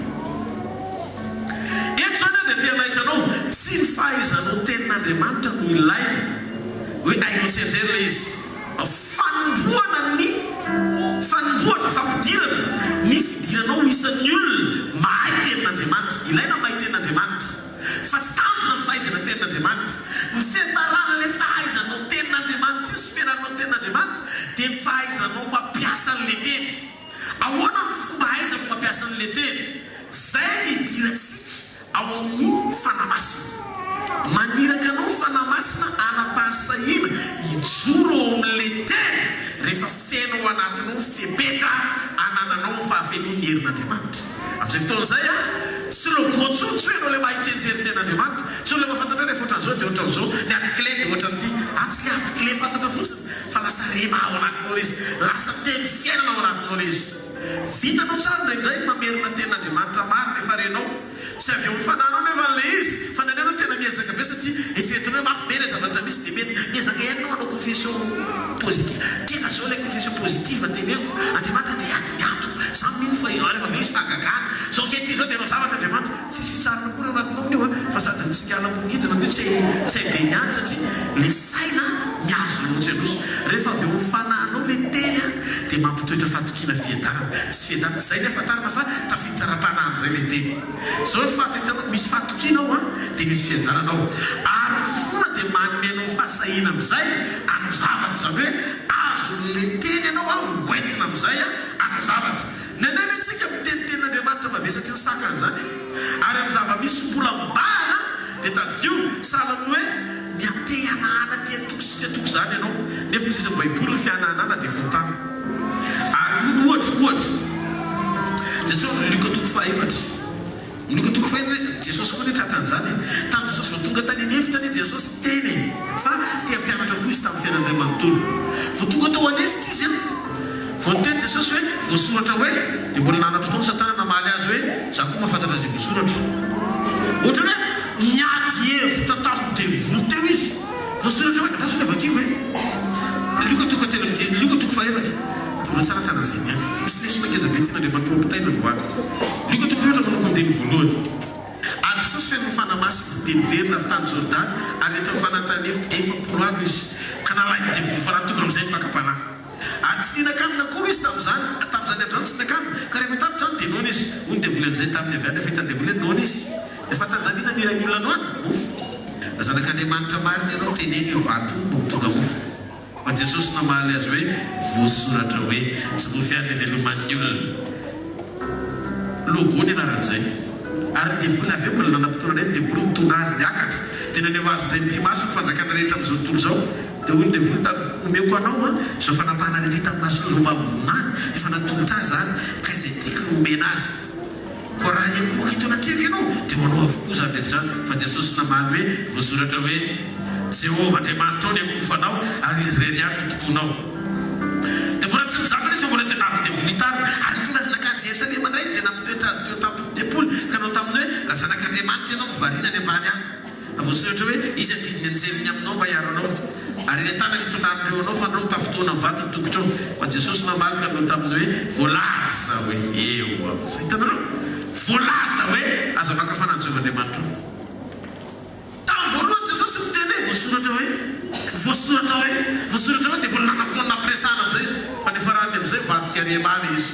Eto izany aho dia te hanaitra anao, tsy ny fahaizanao tenin'Andriamanitra no ilaina, hoe hainao tsianjery ilay izy, fa fanombohana ny fanombohana, fampidirana ny fidiranao ho isan'ny olona mahay tenin'Andriamanitra. Ilaina ny mahay tenin'Andriamanitra. Fa tsy tanjona ny fahaizana tenin'Andriamanitra. Ny fiafaran'ilay fahaizanao tenin'Andriamanitra io sy fianaranao tenin'Andriamanitra dia ny fahaizanao mampiasa an'ilay teny. Ahoana ny fomba ahaizako mampiasa an'ilay teny? Izay ny hidirantsika ao amin'ny Fanahy Masina. Maniraka anao ny Fanahy Masina hanam-pahasahiana hijoro ao amin'ilay teny rehefa feno ao anatinao ny fepetra anananao ny fahafenoan'ny herin'Andriamanitra. Amin'izay fotoana izay an, tsy logo intsony, tsy hoe ianao ilay mahay tsianjery tenin'Andriamanitra, tsy hoe ilay mahafantatra hoe rehefa ohatran'izao dia ohatran'izao, ny ady clé dia ohatran'ity. Ah, tsy ilay ady clé fantatra fotsiny fa lasa rema ao anatinao ilay izy, lasa teny fiainana ao anatinao ilay izy. Vitanao tsara indraindray ny mamerina tenin'Andriamanitra marina efa renao. Tsy avy eo amin'ny fanahinao nefa ilay izy, fa indraindray ianao tena miezaka be satria eritreretinao hoe mafy be ilay zavatra misy dia mety miezaka ihany ianao hanao confession positive. Tena izao ilay confession positive teneniko, Andriamanitra dia hiady ny adiko, za mino fa rehefa avy eo hisy fahagagana, izao ankehitriny izao dia hanao zavatra Andriamanitra. Tsisy fitsarana akory ao anatinao amin'io an, fa sady mitsikala mongidina amin'io tsy hay tsy hay be ny ady satria ilay saina mihazona anao tsy handroso. Rehefa avy eo amin'ny fanahinao ilay teny an, dia mampitoetra fatokiana fiadanana sy fiadanana. Izay ny ahafantarana fa tafiditra ara-panahy amin'izay ilay teny. Izao ny fahatetanao, misy fahatokiana ao an, dia misy fiadanana ao. Ary ny finoana dia manome anao fahasahiana amin'izay hanao zavatra. Izany hoe azon'ilay teny ianao an, hoentina amin'izay an, hanao zavatra. Indraindray ve tsika miteny tenin'Andriamanitra mavesatry ny sakana izany e? Ary amin'ny zava-misy mbola mibahana dia tadidio, sahala amin'ny hoe miha-te-hanahana te-hatoky sy te-hatoky izany ianao, nefa hoy sisa ny Baiboly, ny fihanahana dia fahotana. Ary ohatra, ohatra, Jesosy, Lioka toko fahaefatra. Ny toko fahenina hoe Jesosy koa anie tratran'izany e! Tamin'i Jesosy vao tonga tany an'efitra anie Jesosy teny e! Fa te hampianatra koa izy tamin'ny fiainany iray manontolo. Vao tonga tao an'efitra izy an! Vao niteny Jesosy hoe voasoratra hoe, dia mbola nanam-potoana Satana namaly azy hoe za koa mahafantatra izay voasoratra. Ohatran'ny hoe niady hevitra tamin'ny devoly teo izy. Voasoratra hoe, andraso anie vakiko e! Lioka toko fahatelo, Lioka toko fahefatra. Toroy tsara tanana izay mihaino. Misy lesona ngeza be tian'Andriamanitra ho ampitaina androany. Lioka toko fahefatra manomboka andininy voalohany. Ary Jesosy feno ny Fanahy Masina, dia niverina avy tany Jordany, ary nentin'ny Fanahy tany efitra 40 andro Izy, ka nalain'ny devoly fanahy tonga amin'izay ny fakam-panahy. Ary tsy nihinan-kanina akory Izy tamin'izany, tamin'izany andro izany tsy nihinan-kanina, ka rehefa tapitra izany dia noana Izy. Hoy ny devoly amin'izay taminy avy any, rehefa hitan'ny devoly hoe noana Izy, dia fantany izany inona no ilain'ny olona noana? Mofo. Raha Zanak'Andriamanitra marina Ianao, teneno io vato io mba ho tonga mofo. Fa Jesosy namaly azy hoe, Voasoratra hoe, Tsy mofo ihany no iveloman'ny olona. Logo ny anaran'izay. Ary ny devoly avy eo mbola nanam-potoana indray ny devoly nitondra azy niakatra, dia naneho azy indray mpimaso ny fanjakana rehetra amin'izao tontolo izao. Dia hoy ny devoly taminy, Omeko anao an, izao fanapahana rehetra hitan'ny masonao izao mba voninahiny, efa natolotra ahy izany, ka izay tiako no omena azy. Koa raha hiankohoka eto anatrehako ianao, dia ho anao avokoa izany rehetra izany. Fa Jesosy namaly hoe, Voasoratra hoe, Jehovah Andriamanitrao no iankohofanao, ary Izy irery ihany no tompoinao. Dia mbola tsy nijanona izy fa mbola tadiavin'ny devoly hitarina. Ary nitondra azy nankany Jerosalema indray izy, dia nampitoetra azy teo an-tampon'ny tempoly, ka nanao taminy hoe, Raha Zanak'Andriamanitra ianao, mivarina any ambany any. Fa voasoratra hoe, Izy handidy ny anjeliny aminao mba hiaro anao. Ary eny an-tanany hitondran'ireo anao, fandrao tafintohina amin'ny vato ny tongotrao. Fa Jesosy namaly ka nanao taminy hoe, Voalaza hoe, eo amin'izay. Hitanareo? Voalaza hoe, Aza maka fanahy an'i Jehovah Andriamanitrao. Tamin'ny voalohany Jesosy niteny hoe, Voasoratra hoe, voasoratra hoe, voasoratra hoe, dia mbola nanana fotoana nampiresahana amin'izay izy, fa nifarany amin'izay nivadika rema ilay izy.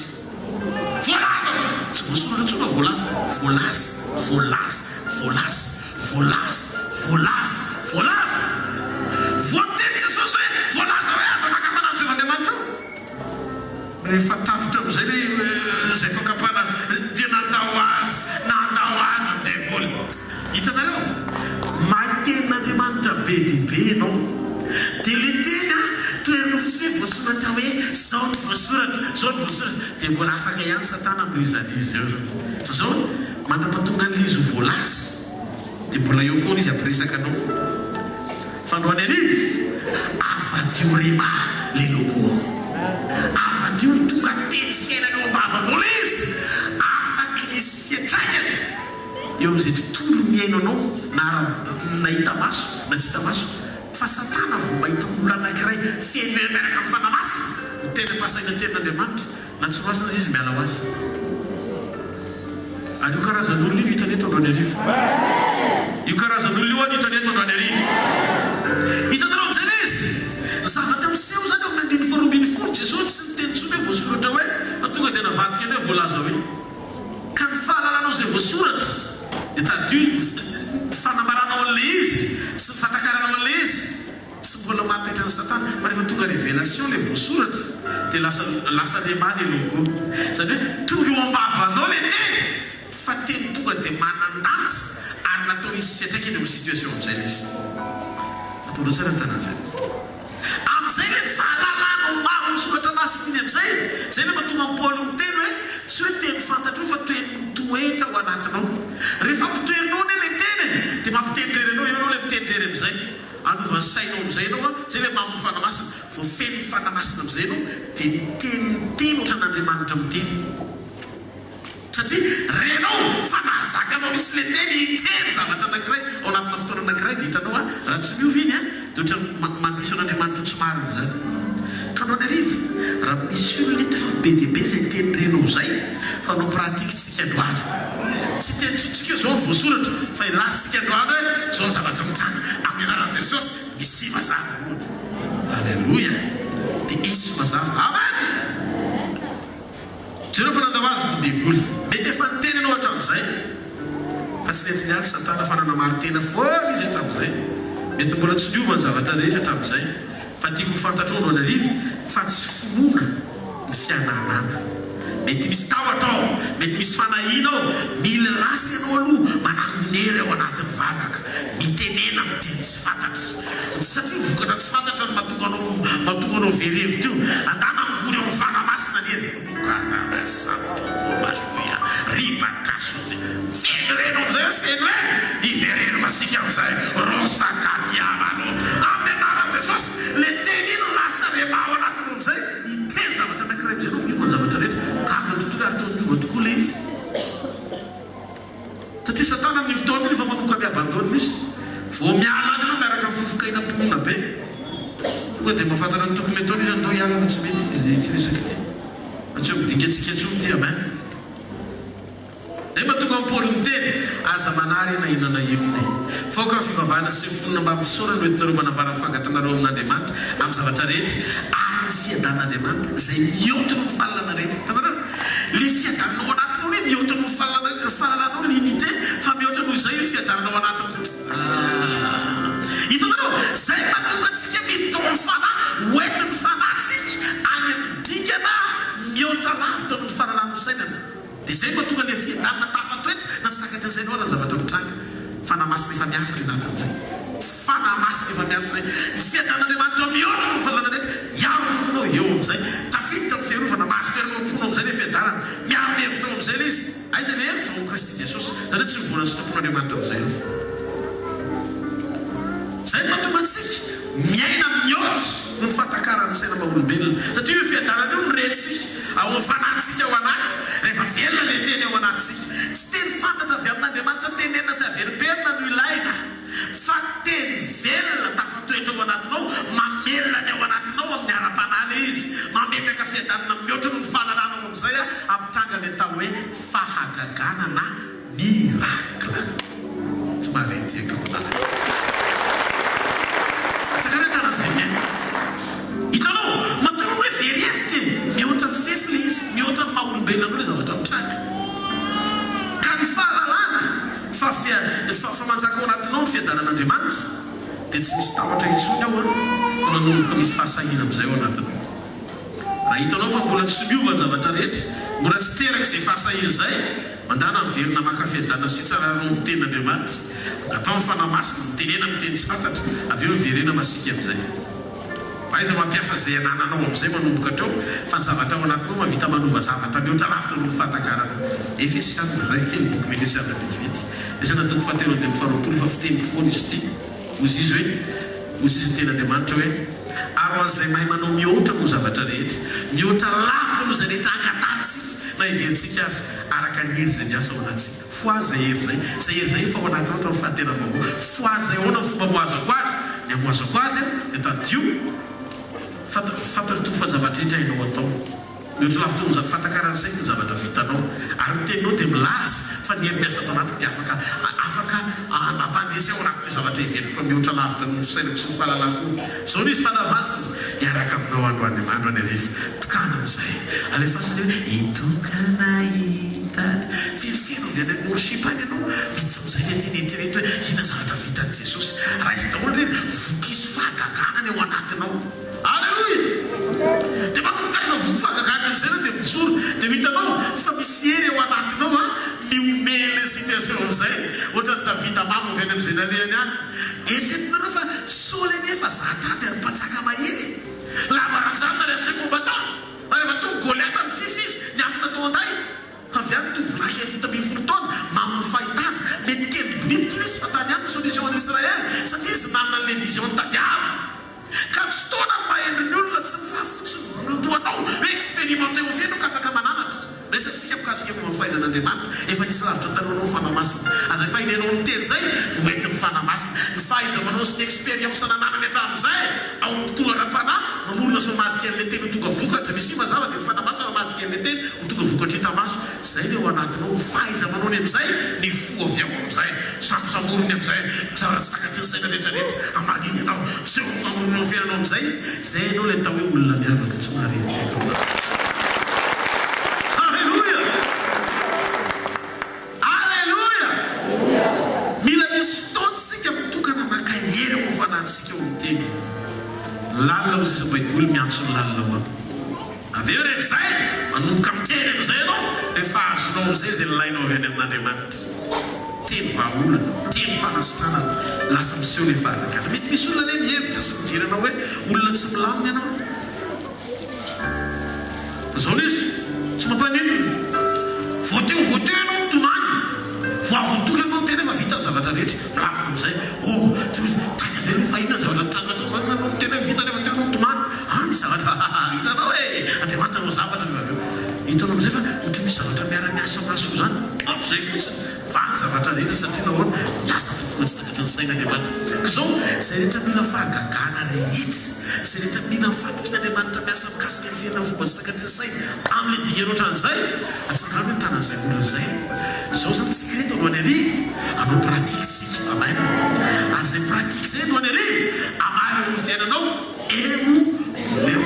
Voalaza hoe, tsy voasoratra intsony fa voalaza, voalaza, voalaza, voalaza, voalaza, voalaza, voalaza. Voateny Jesosy hoe, voalaza hoe aza maka fanahy an'i Jehovah Andriamanitrao. Rehefa tapitra amin'izay ilay izay fakam-panahy dia nandao azy, nandao azy ny devoly. Hitanareo? Mahay tenin'Andriamanitra be dia be ianao. Dia ilay teny an, toherinao fotsiny hoe voasoratra hoe izao no voasoratra, izao no voasoratra. Dia mbola afaka ihany Satana amin'ilay izy eo. Fa izao, mandra-pahatonga an'ilay izy ho voalaza, dia mbola eo foana izy hampiresaka anao. Fandroany arivo, avadio rema le logo. Avadio ho tonga teny fiainana eo am-bavanao le izy, afaky misy fiantraikany eo amin'izay tontolo mihaino anao na ara na hita maso na tsy hita maso. Fa satana vao mahita olona anankiray feno hery miaraka amin'ny Fanahy Masina, miteny am-pahasahiana ny tenin'Andriamanitra, Na tsy masina aza izy miala ho azy. Ary io karazan'olona io hitany eto androany hariva. Io karazan'olona io any hitany eto androany hariva. Hitanareo amin'izay ilay izy? Ny zavatra miseho izany eo amin'ny andininy faharoa 12, Jesosy tsy niteny intsony hoe voasoratra hoe, fa tonga dia navadika ny hoe voalaza hoe. Ka ny fahalalanao izay voasoratra, dia tadidio ny fanambaranao an'ilay izy sy ny fahatakaranao an'ilay izy. Tsy mbola mahataitra an'i satana fa rehefa tonga révélation le voasoratra dia lasa lasa rhema le logo. Izany hoe tonga eo am-bavanao le teny fa teny tonga dia manan-danja ary natao hisy fiantraikany eo amin'ny situation amin'izay le izy. Ataonao tsara ny tanana izay. Amin'izay le fahalalanao maro ny soratra masina iny amin'izay, izay le mahatonga an'i Paoly miteny hoe tsy hoe teny fantatrao fa teny mitoetra ao anatinao. Rehefa ampitoerinao anie le teny e, dia mampiteny irery anao, eo ianao le miteny irery amin'izay. Hanova ny sainao amin'izay ianao an, izay ilay mamin'ny Fanahy Masina, voafehin'ny Fanahy Masina amin'izay ianao, dia miteny miteny ohatran'Andriamanitra miteny. Satria renao fa nahazaka anao mihitsy ilay teny hiteny zavatra anankiray ao anatina fotoana anankiray, dia hitanao an, raha tsy miova iny an, dia ohatran'ny mandiso an'Andriamanitra ho tsy marina izany. Ka androany hariva, raha misy olona eto efa be dia be izay teny renao izay, fa hanao pratique-tsika androany. Tsy teny tsontsika io zao ny voasoratra fa ilazintsika androany hoe zao ny zavatra mitranga amin'ny anaran'i Jesosy misy mazava hono. Aleloia! Dia hisy mazava. Amen! Jereo fa nandao azy ny devoly. Mety efa niteny ianao hatramin'izay fa tsy nety niala Satana fa nanamarin-tena foana izy hatramin'izay. Mety mbola tsy niova ny zavatra rehetra hatramin'izay. Fa tiako ho fantatrao androany hariva fa tsy finoana ny fiananana. Mety misy tahotra ao, mety misy fanahiana ao, mila lasa ianao aloha manangona hery ao anatin'ny vavaka, mitenena amin'ny teny tsy fantatra. Satria vokatra tsy fantatra no mahatonga anao mahatonga anao very hevitra io. Andana angory ao amin'ny Fanahy Masina anie ry Feno reno amin'izay hoe feno e! Ivereno masiaka amin'izay Rosakadiavano amin'ny anaran'i Jesosy le teny iny lasa rema ao anatinao amin'izay hiteny zavatra anankiray amin'izay ianao miova ny zavatra rehetra gaga ny tontolo ary toa niova tokoa le izy satria satana amin'io fotoana io efa manomboka mi-abandonne mihitsy vao miala any ianao miaraka amin'ny fofokainam-pinoana be tonga dia mahafantatra ny tokony ataony izy andao hiala fa tsy mety ity resaka ity fa tsy eo amin'ny dingantsika intsony ity amen. Nefa tonga amin'i Paoly niteny, Aza manary na inona na inona e. Fa aoka ny fivavahana sy ny fonona mbamin'ny fisaorana no entinareo manambara ny fangatanareo amin'Andriamanitra amin'ny zavatra rehetra, ary ny fiadanan'Andriamanitra, izay mihoatra noho ny fahalalana rehetra. Hitanareo? Ilay fiadanana ao anatinao anie mihoatra noho ny fahalalana rehetra, ny fahalalanao limité, fa mihoatra noho izay io fiadanana ao anatinao. Ah! Hitanareo? Izay mahatonga antsika miditra ao amin'ny fanahy, ho entin'ny fanahy tsika any amin'ny dingana mihoatra lavitra noho ny fahalalan'ny fisainana. Dia izay no mahatonga ilay fiadanana tafatoetra na tsy takatry ny sainao ara ny zavatra mitranga. Fanahy Masina efa miasa any anatin'izay. Fanahy Masina efa miasa izay. Ny fiadanan'Andriamanitra mihoatra noho ny fahalalana rehetra, hiaro ny fonao eo amin'izay. Tafiditra amin'ny fiarovana, mahazo toerana ao am-ponao amin'izay ilay fiadanana. Miaro ny hevitrao amin'izay ilay izy. Aiza ilay hevitra? Ao amin'i Kristy Jesosy. Izany hoe tsy mivoana ny sitrapon'Andriamanitra amin'izay ianao. Izay no mahatonga antsika miaina mihoatra noho ny fahatakaran'ny saina maha-olombelona. Satria io fiadanana io no rentsika. Ao amin'ny fanahintsika ao anaty, rehefa velona ilay teny ao anatintsika. Tsy teny fantatra avy amin'Andriamanitra tenenina sy averimberina no ilaina, fa teny velona tafatoetra ao anatinao, manome. fa fa manjaka ao anatinao ny fiadanan'Andriamanitra, dia tsy misy tahotra intsony ao an, fa manomboka misy fahasahiana amin'izay ao anatinao. Raha hitanao fa mbola tsy miova ny zavatra rehetra, mbola tsy teraka izay fahasahiana izay, mandàna miverina maka fiadanana sy fitsarana ao amin'ny Tenin'Andriamanitra. Angataho ny Fanahy Masina, mitenena amin'ny teny tsy fantatra, avy eo miverena masiaka amin'izay. Mahaiza mampiasa izay anananao amin'izay manomboka hatreo, fa ny zavatra ao anatinao mahavita manova zavatra mihoatra lavitra noho ny fahatakarana. Efesiana, iray kely ny bokin'ny Efesiana vetivety. Efesiana toko fahatelo andininy faharoapolo, efa fiteniko foana izy ity. Hozy izy hoe, hozy izy ny tenin'Andriamanitra hoe, Ary ho an'izay mahay manao mihoatra noho ny zavatra rehetra, mihoatra lavitra noho izay rehetra angatahintsika na heverintsika aza, araka ny hery izay miasa ao anatintsika. Fohaza izay hery izay. Izay hery izay efa ao anatinao tamin'ny fahateram-baovao. Fohaza izay ahoana ny fomba amohazako azy? Ny amohazako azy dia tadidio fa fantatry Tompo fa zavatra rehetra hainao atao. Mihoatra lavitra noho izany fahatakaran'ny saiko ny zavatra vitanao. Ary ny teninao dia milaza fa ny hery miasa ato anatiko dia afaka afaka hampandresy ahy ao anatin'io zavatra heveriko fa mihoatra lavitra noho ny fisainako sy ny fahalalako io. Izao no izy Fanahy Masina hiaraka aminao androany androany hariva. Tokana amin'izay. Alefaso ilay hoe Hitokana hitady. Fenofeno avy any amin'ny worship any ianao. Miditra amin'izay ilay teny eritrereto hoe inona zavatra vitan'i Jesosy. Raiso daholo ireny. Vokiso fahagagana ny ao anatinao. Aleloia! Dia manomboka rehefa voky fahagagana amin'izay ianao dia mijoro. Dia ho hitanao fa misy hery ao anatinao an, mihomehy ilay situation amin'izay. Ohatran'i Davida mamo avy any amin'izay nalehany any. Eritreretinareo fa Saoly anie efa zatra ady ary mpanjaka mahery e! Lava ranjanana ary azonay combattant. Fa rehefa tonga Goliata nifify izy, niafina tao an-day. Avy any tovolahy kely 17 taona, mamon'ny fahitana. Mety kely bonitika iny izy fa tany aminy solution an'i Israel satria izy nanana an'ilay vision notadiaviny. Ka ny fotoana no maha-hendry ny olona, tsy ny fahafotsy ny volon-dohanao hoe expérimenté au fait ianao ka afaka mananatra. Resakintsika mikasika momba ny fahaizan'Andriamanitra, efa nisy lavitra talohanao ny Fanahy Masina. Ary izay fahendrenao miteny izay no entin'ny Fanahy Masina. Ny fahaiza-manao sy ny expérience nananany hatramin'izay ao amin'ny tontolo ara-panahy, mamorona sy mamadika an'ilay teny ho tonga vokatra. Misy mazava dia ny Fanahy Masina mamadika an'ilay teny ho tonga vokatra hita maso. Izay ny ao anatinao, ny fahaiza-manao ny amin'izay, ny fo avy ao amin'izay, sambosamboriny amin'izay, ny zavatra tsy takatry ny saina rehetrarehetra, hamaliny anao, miseho amin'ny famoronao ny fiainanao amin'izay izy, izay ianao ilay atao hoe olona miavaka tsy mahare ny fiainanao. Aleloia! Aleloia! Mila misy fotoana isika mitokana maka hery ao amin'ny fanahintsika ao amin'ny teny. Lalina hoy izy Baiboly miantso ny lalina ho ahy. Avy eo rehefa izay, manomboka miteny amin'izay ianao, rehefa azonao amin'izay izay nilainao avy any amin'Andriamanitra. Teny vahaolana, teny fanasitranana, lasa miseho ilay fahagagana. Mety misy olona anie mihevitra sy mijery anao hoe olona tsy milamina ianao. Fa izao no izy, tsy mampaninona. Vao teo vao teo ianao mitomany. Vao avy nitoky ianao niteny hoe fa vita ny zavatra rehetra. Milamina amin'izay. Oh, tsy misy, taiza be aloha fa inona ny zavatra nitranga tao? Ianao niteny hoe vita nefa teo ianao nitomany. Ah, misy zavatra, hitanao e! Andriamanitra hanao zavatra rehefa avy eo. Hitanao amin'izay fa ohatran'ny misy zavatra miara-miasa mahasoa izany. Hop, izay fotsiny. Vaha ny zavatra rehetra satria nahoana? Miasa amin'ny fomba tsy takatry ny saina Andriamanitra. Ka izao, izay rehetra mila fahagagana rehetra, izay rehetra mila ny fatokian'Andriamanitra miasa mikasika ny fiainana amin'ny fomba tsy takatry ny saina, amin'ilay dingana ohatran'izay, Atsangano ny tanan'izay olona izay. Izao izany tsika ireto androany hariva, hanao pratique tsika. Amen. Ary izay pratique izay androany hariva, hamaly eo amin'ny fiainanao eo ho eo.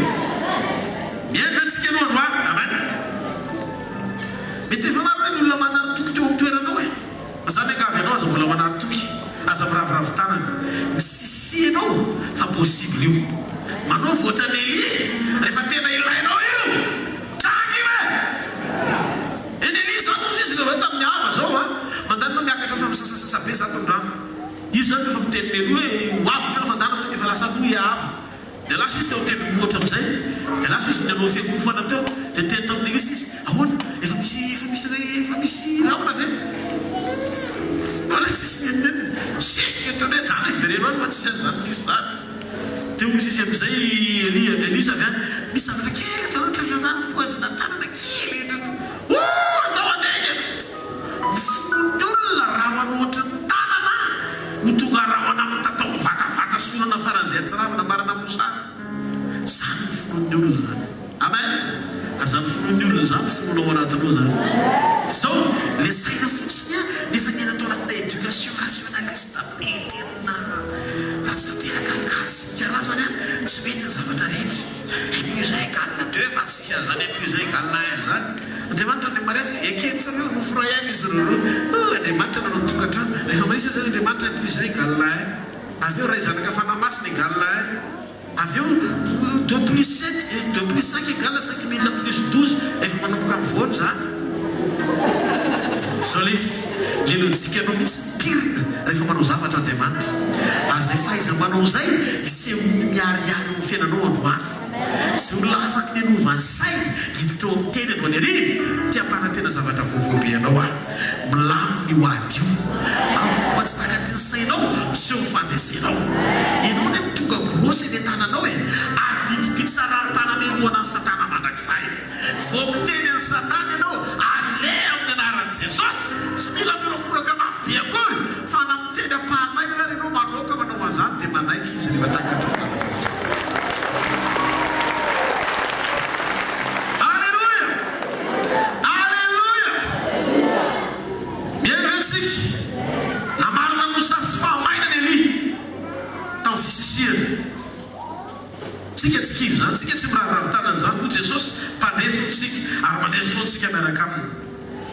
Mihaino ve tsika aloha androany? Amen. Mety efa maro anie ny olona manary toky teo amin'ny toeranao e. Fa za miangavy anao aza mbola manary toky. Aza miraviravy tanana. Misisia ianao fa possible io. Manaova ohatran'i Elie rehefa tena ilainao io. Tranga io e! Eny Elia zany ozy izy rehefa tamin'ny Ahaba zao a! Mandany anao miakatra fa misasasasa be zato ny rano. Izy zany rehefa miteny mialoha hoe ho avy ny olona fa ndana efa lasa aloha i Ahaba. Dia lasa izy teo an-tendrombohitra amin'izay. Dia lasa izy nanao fiankohofana teo. Dia niteny tamin'i Elisa izy, Ahoana? Efa misy efa misy efa misy rahona ve? Mbola tsisy n'inon'inona. Tsisy ny ataony hoe ndana ivereno any fa tsisy an'izany tsisy izany. Dia hoy izy amin'izay Elia, Elisa avy any, misy zavatra kely hatrany an-tratran'ny vohazina tanana kely eto. Oh! Atao andeha! Ny finoan'ny olona rahona ohatry ny tanana ho tonga rahona mitatao mivatavata sorona faran'izay atsiravina marina mosary. Izany ny finoan'ny olona izany. Amen! Ary izany finoan'ny olona izany finoana ao anatinao izany. Izao, ilay saina fotsiny an, nefa niaina tao anatina éducation rationaliste be tena ratsy tanteraka ny gasy sy ny karazany an, tsy mety ny zavatra rehetra. Un plus un égale deux fa tsisy an'izany un plus un égale un izany. Andriamanitra ny mariazy, ekeny tsara hoe nofo iray ihany izy roa. Oh, Andriamanitra nanao ny tokantrano. Andriamanitra plus un égale un. Avy eo Ray Zanaka Fanahy Masina égale un. Avy eo deux plus sept et deux plus cinq égale 5000 plus 12, efa manomboka mivoatra izany. Zao le izy, le lojikanao mihitsy mipirina rehefa manao zavatra Andriamanitra. Ary izay fahaiza-manao izay hisehoany miharihary eo amin'ny fiainanao androany. Izay olona afaky ny hanova ny sainy hiditra ao amin'ny teny androany hariva, te hampanantena zavatra vaovao be anao aho. Milamina io ady io. Amin'ny fomba tsy takatry ny sainao, miseho ny fandresenao. Ianao anie no tonga grosse eny an-tananao e! Ary didim-pitsaram-panamelohana an'i Satana mandrakizay. Vao miteny an'i Satana ianao, aleha amin'ny anaran'i Jesosy! Tsy mila mihorakoraka mafy be akory, fa na miteny am-pahamainana ary ianao manoaka manao an'izany dia manaiky izy rehefa takatrao tananao izany. Aleloia! Aleloia! Mihaino ve isika? Namarina ny mosary sy fahamainana Elia tamin'ny fisisihana. Tsika tsy kivy izany, tsika tsy miraviravy tanana izany fo Jesosy mpandresy hono tsika ary mandresy foana tsika miaraka aminy.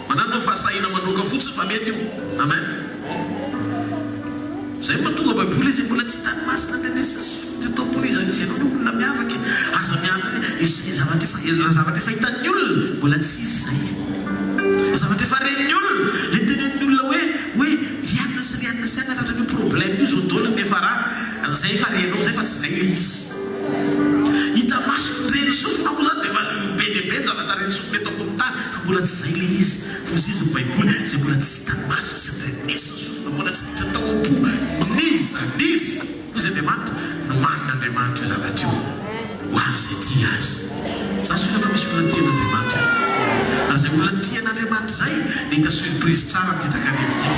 Manana fahasahiana manoaka fotsiny fa mety io. Amen. Zay no mahatonga baiboly izy mbola tsy hitany masina andrenesina sy tompony iza iza ianao no olona miavaka e. Aza miandry hoe zavatra efa raha zavatra efa hitan'ny olona mbola tsy izy zay e. Zavatra efa ren'ny olona le tenenin'ny olona hoe hoe ry anona sy ry anona sy anona tratran'io problème io zao daholo ny niafarany. Aza zay efa renao zay fa tsy zay le izy. Hita maso ny ren'ny sofina moa zany dia efa be dia be ny zavatra ren'ny sofina eto ambony tany fa mbola tsy zay le izy. Fa hozy izy ny baiboly zay mbola tsy hitan'ny maso tsy andrenesin'ny sofina mbola tsy niditra tao am-po n'iza n'iza. Hozy Andriamanitra, nomanin'Andriamanitra io zavatra io ho azy izay tia azy. Za sûr fa misy olona tia an'Andriamanitra eto. Ary izay olona tia an'Andriamanitra izay dia hita surprise tsara amin'ity takariva ity.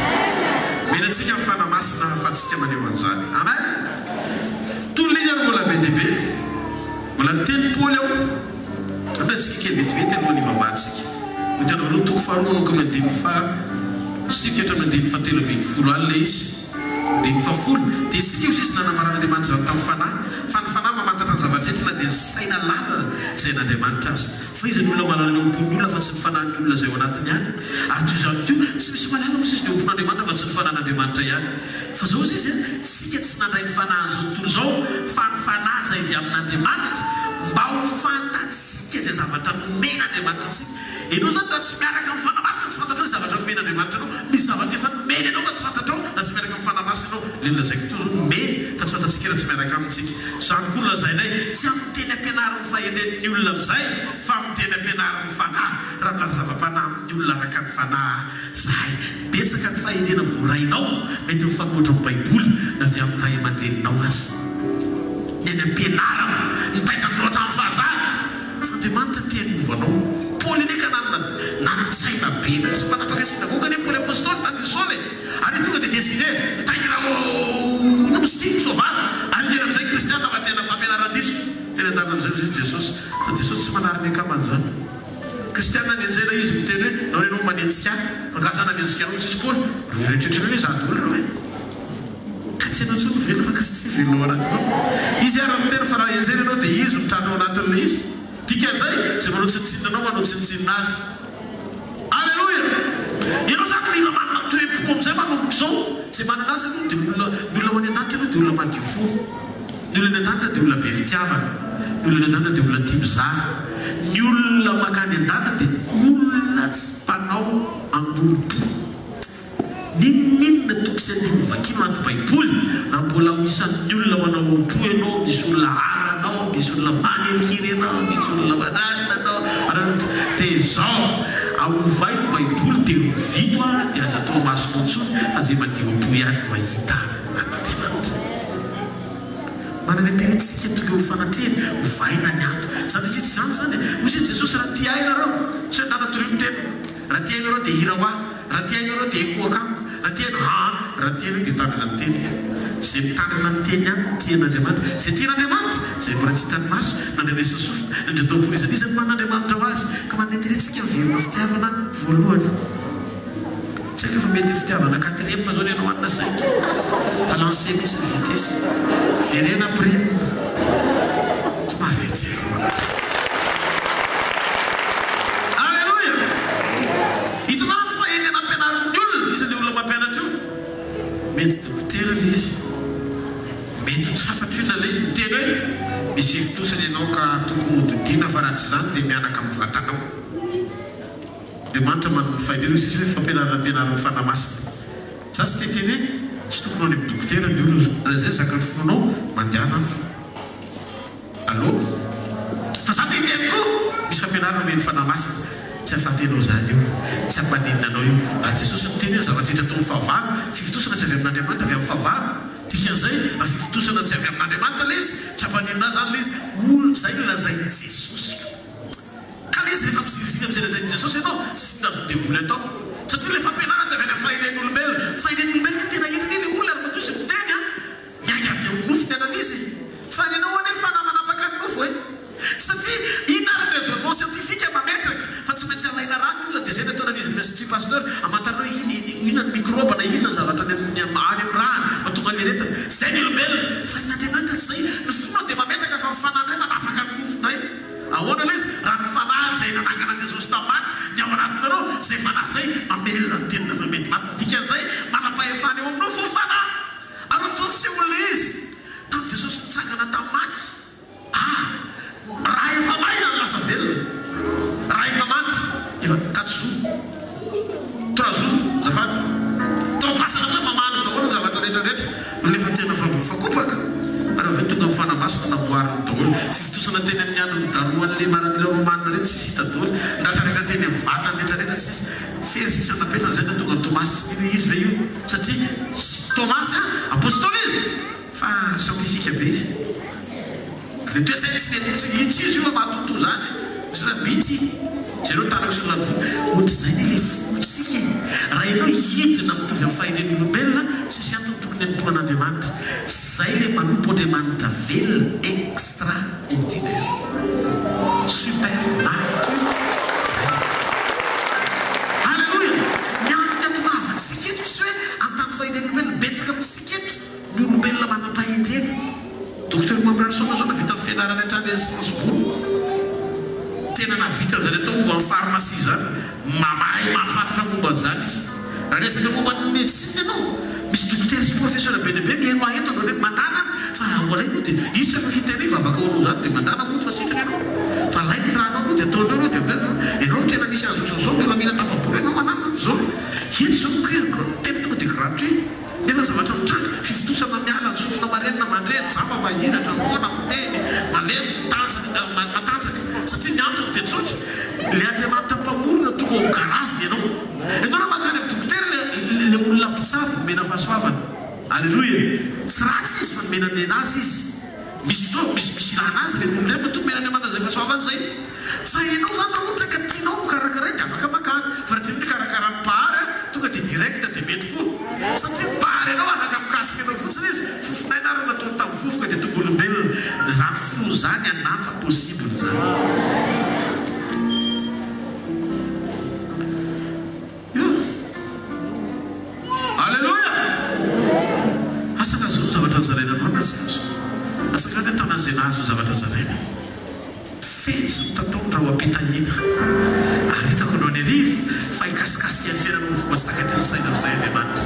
Omena antsika ny Fanahy Masina ahafahantsika maneho an'izany. Amen! Tolona izy ary mbola be dia be. Mbola niteny Paoly ao. Aleo isika kely vetivety alohan'ny hivavahantsika. Korintiana voalohany toko faharoa manomboka amin'ny andininy faha sivy ka hatramin'ny andininy fahatelo ambinifolo any ilay izy. Andininy fahafolo, Dia isika hoy izy nanambaran'Andriamanitra izany tamin'ny Fanahy, fa ny Fanahy mamantatra ny zava-drehetra na dia ny saina lalina izay an'Andriamanitra aza. Fa iza ny olona mahalala ny ao am-pon'ny olona afa-tsy ny fanahin'ny olona izay ao anatiny ihany? Ary toy izany koa, tsy misy mahalala hoy izy ny ao am-pon'Andriamanitra afa-tsy ny fanan'Andriamanitra ihany. Fa izao hoy izy, isika tsy nandray ny fanahin'izao tontolo izao, fa ny Fanahy izay avy amin'Andriamanitra, mba ho fantatsika izay zavatra nomen'Andriamanitra antsika. Ianao izany raha tsy miaraka amin'ny Fanahy Masina tsy fantatrao izay zavatra nomen'Andriamanitra anao. Misy zavatra efa nomeny anao fa tsy fantatrao raha tsy miaraka amin'ny Fanahy Masina ianao. Ilay nolazaiko teo izao nomeny fa tsy fantatsika raha tsy miaraka aminy isika. Izany koa no lazainay, tsy amin'ny teny ampianarin'ny fahendren'ny olona amin'izay fa amin'ny teny ampianarin'ny Fanahy, raha milaza zava-panahy amin'ny olona araka ny Fanahy izahay. Betsaka ny fahendrena voarainao mety mifanohitra amin'ny Baiboly na avy amin'ny ray aman-dreninao aza. Ny any am-pianarana, nitaiza anao hatramin'ny fahazaza. Fa Andriamanitra te hanova anao. Paoly anie ka nanana nanan-tsaina be mihitsy. Mpanapaka synagoga anie Paoly Apostoly tany Saoly e. Ary tonga dia décider nitaingina osy ity, soavaly. Ary niteny amin'izay kristiana fa tena fampianaran-diso. Teny an-dalana amin'izay hoy izy Jesosy. Fa Jesosy tsy manary ny akamany izany. Kristiana nenjehina izy miteny hoe nao ianao manenjika ahy. Fa angaha za nanenjika anao hoy izy Paoly. Ireo rehetra ireo anie za daholo ireo e. Ka tsy ianao intsony no velona fa Kristy velona ao anatinao. Izy ary miteny fa raha enjehina ianao dia Izy no tratra ao anatin'ilay izy. Dikan'izay, izay manao tsinontsinona anao manao tsinontsinona Azy. Aleloia! Ianao izany mila manana toe-po amin'izay manomboka izao. Izay manana azy aloha dia olona, ny olona ho any an-danitra aloha dia olona madio fo. Ny olona any an-danitra dia olona be fitiavana. Ny olona any an-danitra dia olona tia mizara. Ny olona mankany an-danitra dia olona tsy mpanao ambonim-po. N'inon'inona toko sy andininy vakiana anaty baiboly, raha mbola ho isan'ny olona manao am-po ianao, misy olona halanao, misy olona manekiry anao, misy olona mananina anao, dia izao, aovay ny baiboly dia rovito dia aza atao imasonao intsony fa izay madio am-po ihany no hahita an'Andriamanitra. Manana intérêt tsika tonga eo fanatrehany, ovaina ny ato. Izany rehetra izany izany e! Hoy Jesosy raha tia ahy nareo, tsy hoe ndana torio ny teniko, raha tia ahy nareo dia hira ho ahy. Raha tia ianareo dia hikohaka amiko, raha tia ianareo, aa, raha tia ianareo dia hitandrina ny teniko. Izay mitandrina ny teny ihany no tia an'Andriamanitra. Izay tia an'Andriamanitra, izay mbola tsy hitan'ny maso, nandrenesin'ny sofina, nandre tao am-po iza n'iza no manan'Andriamanitra ho azy. Ka manana intérêt tsika miverina fitiavana voalohany. Tsy haiko efa mety fitiavana quatrième zao ny anao any na cinq. Fa lancer mihitsy ny vitesse. Verena prime. Tsy mahavety foana. Alléluia! Hitanareo ny fahendrena ampianarin'ny olona? Iza ilay olona mampianatra io? Mety dokotera ilay izy, mety ho tsy fantatro inona ilay izy, miteny hoe misy fivotosana ianao ka tokony hodidiana fa raha tsy izany dia mihanaka amin'ny vatanao. Andriamanitra manome ny fahendrena hoy Jesosy hoe fampianarana ampianarin'ny Fanahy Masina. Za tsy te hiteny hoe tsy tokony ho any amin'ny dokotera ny olona. Raha izay no zakan'ny finoanao, mandehana any. Allo? Fa za te hiteny koa, misy fampianarana omen'ny Fanahy Masina. Tsy hahafaty anao izany io. Tsy hampaninona anao io. Ary Jesosy niteny hoe ny zavatra rehetra ataon'ny fahavalo, fifontosana tsy avy amin'Andriamanitra, avy amin'ny fahavalo. Dikan'izay, raha fifontosana tsy avy amin'Andriamanitra ilay izy, tsy hampaninona ahy izany ilay izy. Olona, izay no lazain'i Jesosy ko. Ka le izy rehefa miziriziry amin'izay lazain'i Jesosy ianao, tsisy inona azon'ny devoly atao. Satria ilay fampianarana tsy avy any amin'ny fahendren'olombelona. Fahendren'olombelona io tena hitany iny olona ary matoa izy miteny an, miainga avy eo amin'ny nofo ny analyse e. Fa ny anao anie fanahy manapaka ny nofo e. Satria inona ary ny raisonnement scientifique mametraka fa tsy maintsy alaina rà ny olona dia izay no atao analyse ny institut Pasteur hamantarana hoe inona ny microbe na inona ny zavatra any amin'ny any amin'ny ràny mahatonga ny aretina. Izay ny olombelona. Fa ny Andriamanitra tsy izay. Ny finoana dia mametraka fa ny fanahy indray manapaka ny nofo indray. Ahoana ilay izy? Raha ny Fanahy izay nanangana an'i Jesosy tamin'ny maty ny ao anatinareo, izay Fanahy izay mamelona ny teninareo mety maty. Ny dikan'izay, manam-pahefana eo amin'ny nofo ny Fanahy. Ary ny toa fisehon'ilay izy, tamin'i Jesosy nitsangana tamin'ny maty, ah, raha efa maina no lasa velona, raha efa maty, efa quatre jours. Trois jours azafady. Tao am-pasana tao efa mandry daholo ny zavatra rehetra rehetra no nefa tena fa voafakopaka ary avy eo tonga ny fanamasina namboariny daholo. Fifontosana teny amin'ny andro nidarohan'ilay maramila romana ireny tsisy hita daholo. Ny ratra rehetra teny amin'ny vatany rehetra rehetra tsisy fery sisa napetrany izay no tonga an'i Tomasy tsy nino hoe izy ve io satria Tomasy an apostoly izy fa scientifique be izy. Ny toe-tsaina tsy mety mihitsy mihitsy izy io matotoa zany misy raha mity jereo ny tanako sy ny lamosiko ohatr'izay anie le fontsika e raha ianao hidina mitovy amin'ny fahendren'olombelona tsisy antony tokony hanompoana an'Andriamanitra zay le manompo Andriamanitra velona extra ordinaire super naturel Alléluia ny antony atongavantsika eto tsy hoe antany fahendren'olombelona betsaka amintsika eto Ny olombelona manam-pahendrena. Docteur Mamrarison zao nahavita ny fianarany hatrany Strasbourg. Tena nahavita an'izany atao momba ny pharmacie izany. Mahay mahafantatra momba an'izany izy. Raha resaka momba ny médecine ianao, misy dokotera sy professeur be dia be mihaino ahy eto androany hoe mandàna fa ho alainy moa dia izy tsy afaka hiteny hoe hivavaka ho anao izany dia mandàna mody fa sitrana ianao. Fa alainy ny rànao aloha dia ataonao aloha dia avy eo ianao tena misy azy ohatran'izao mbola mila tapa-bola ianao mananona izao. Eto izao ny tena tonga dia gratuit. Nefa zavatra mitranga, fifontosana miala, ny sofina marenina mandre, ny jamba mahiratra, ny moana miteny, malemy, mitanjaka, matanjaka. Satria ny antony dia tsotra, ilay Andriamanitra Mpamorona tonga ao garaziny ianao. Ianao raha mankany amin'ny dokotera, ilay olona mpitsabo nomena fahasoavana. Aleloia! Tsy ratsy izy fa nomena nenazy izy. Misy fotoana, misy misy ilana azy ilay olona ireny, matoa nomen'Andriamanitra izay fahasoavana izay. Fa ianao izany raha ohatra ka tianao ho karakaraina dia afaka makany. Fa raha tianao hikarakara ny mpahary an, tonga dia direct dia mety koa. Satria ny mpahary anao afaka mikasika anao fotsiny izy, fofon'aina ary no nataony tamin'ny vovoka dia tonga olombelona. Izany finoana izany anà fa possible izany. Aleloia! Asa nahazoany ny zavatra nozaraina androany na tsy azo. Asa angamba hoe tanan'izay nahazo ny zavatra zaraina. Feno sy mitatao ny rahom-pitahiana. Ary hitako androany hariva fa hikasikasika ny fiainanao amin'ny fomba tsy takatry ny saina amin'izay Andriamanitra.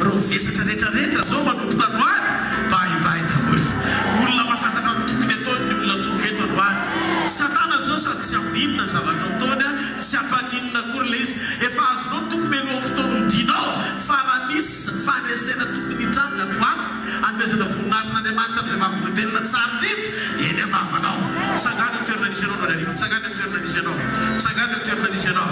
Ireo vesatra rehetra rehetra izao manomboka androany, bye bye daholo. Olona mahafantatra ny tokony ataony ny olona tonga eto androany. Satana izao sady tsy ambinina ny zavatra ataony, tsy hampaninona akory ilay izy. Efa azonao ny tokony mialohan'ny fotoana hodianao fa raha misy fandresena tokony hitranga ato ho ato, hanomezana voninahitra an'Andriamanitra amin'izay vavolombelona tsara indrindra eny am-bavanao. Mitsangàna amin'ny toerana misy anao androany hariva. Mitsangàna amin'ny toerana misy anao. Mitsangàna amin'ny toerana misy anao.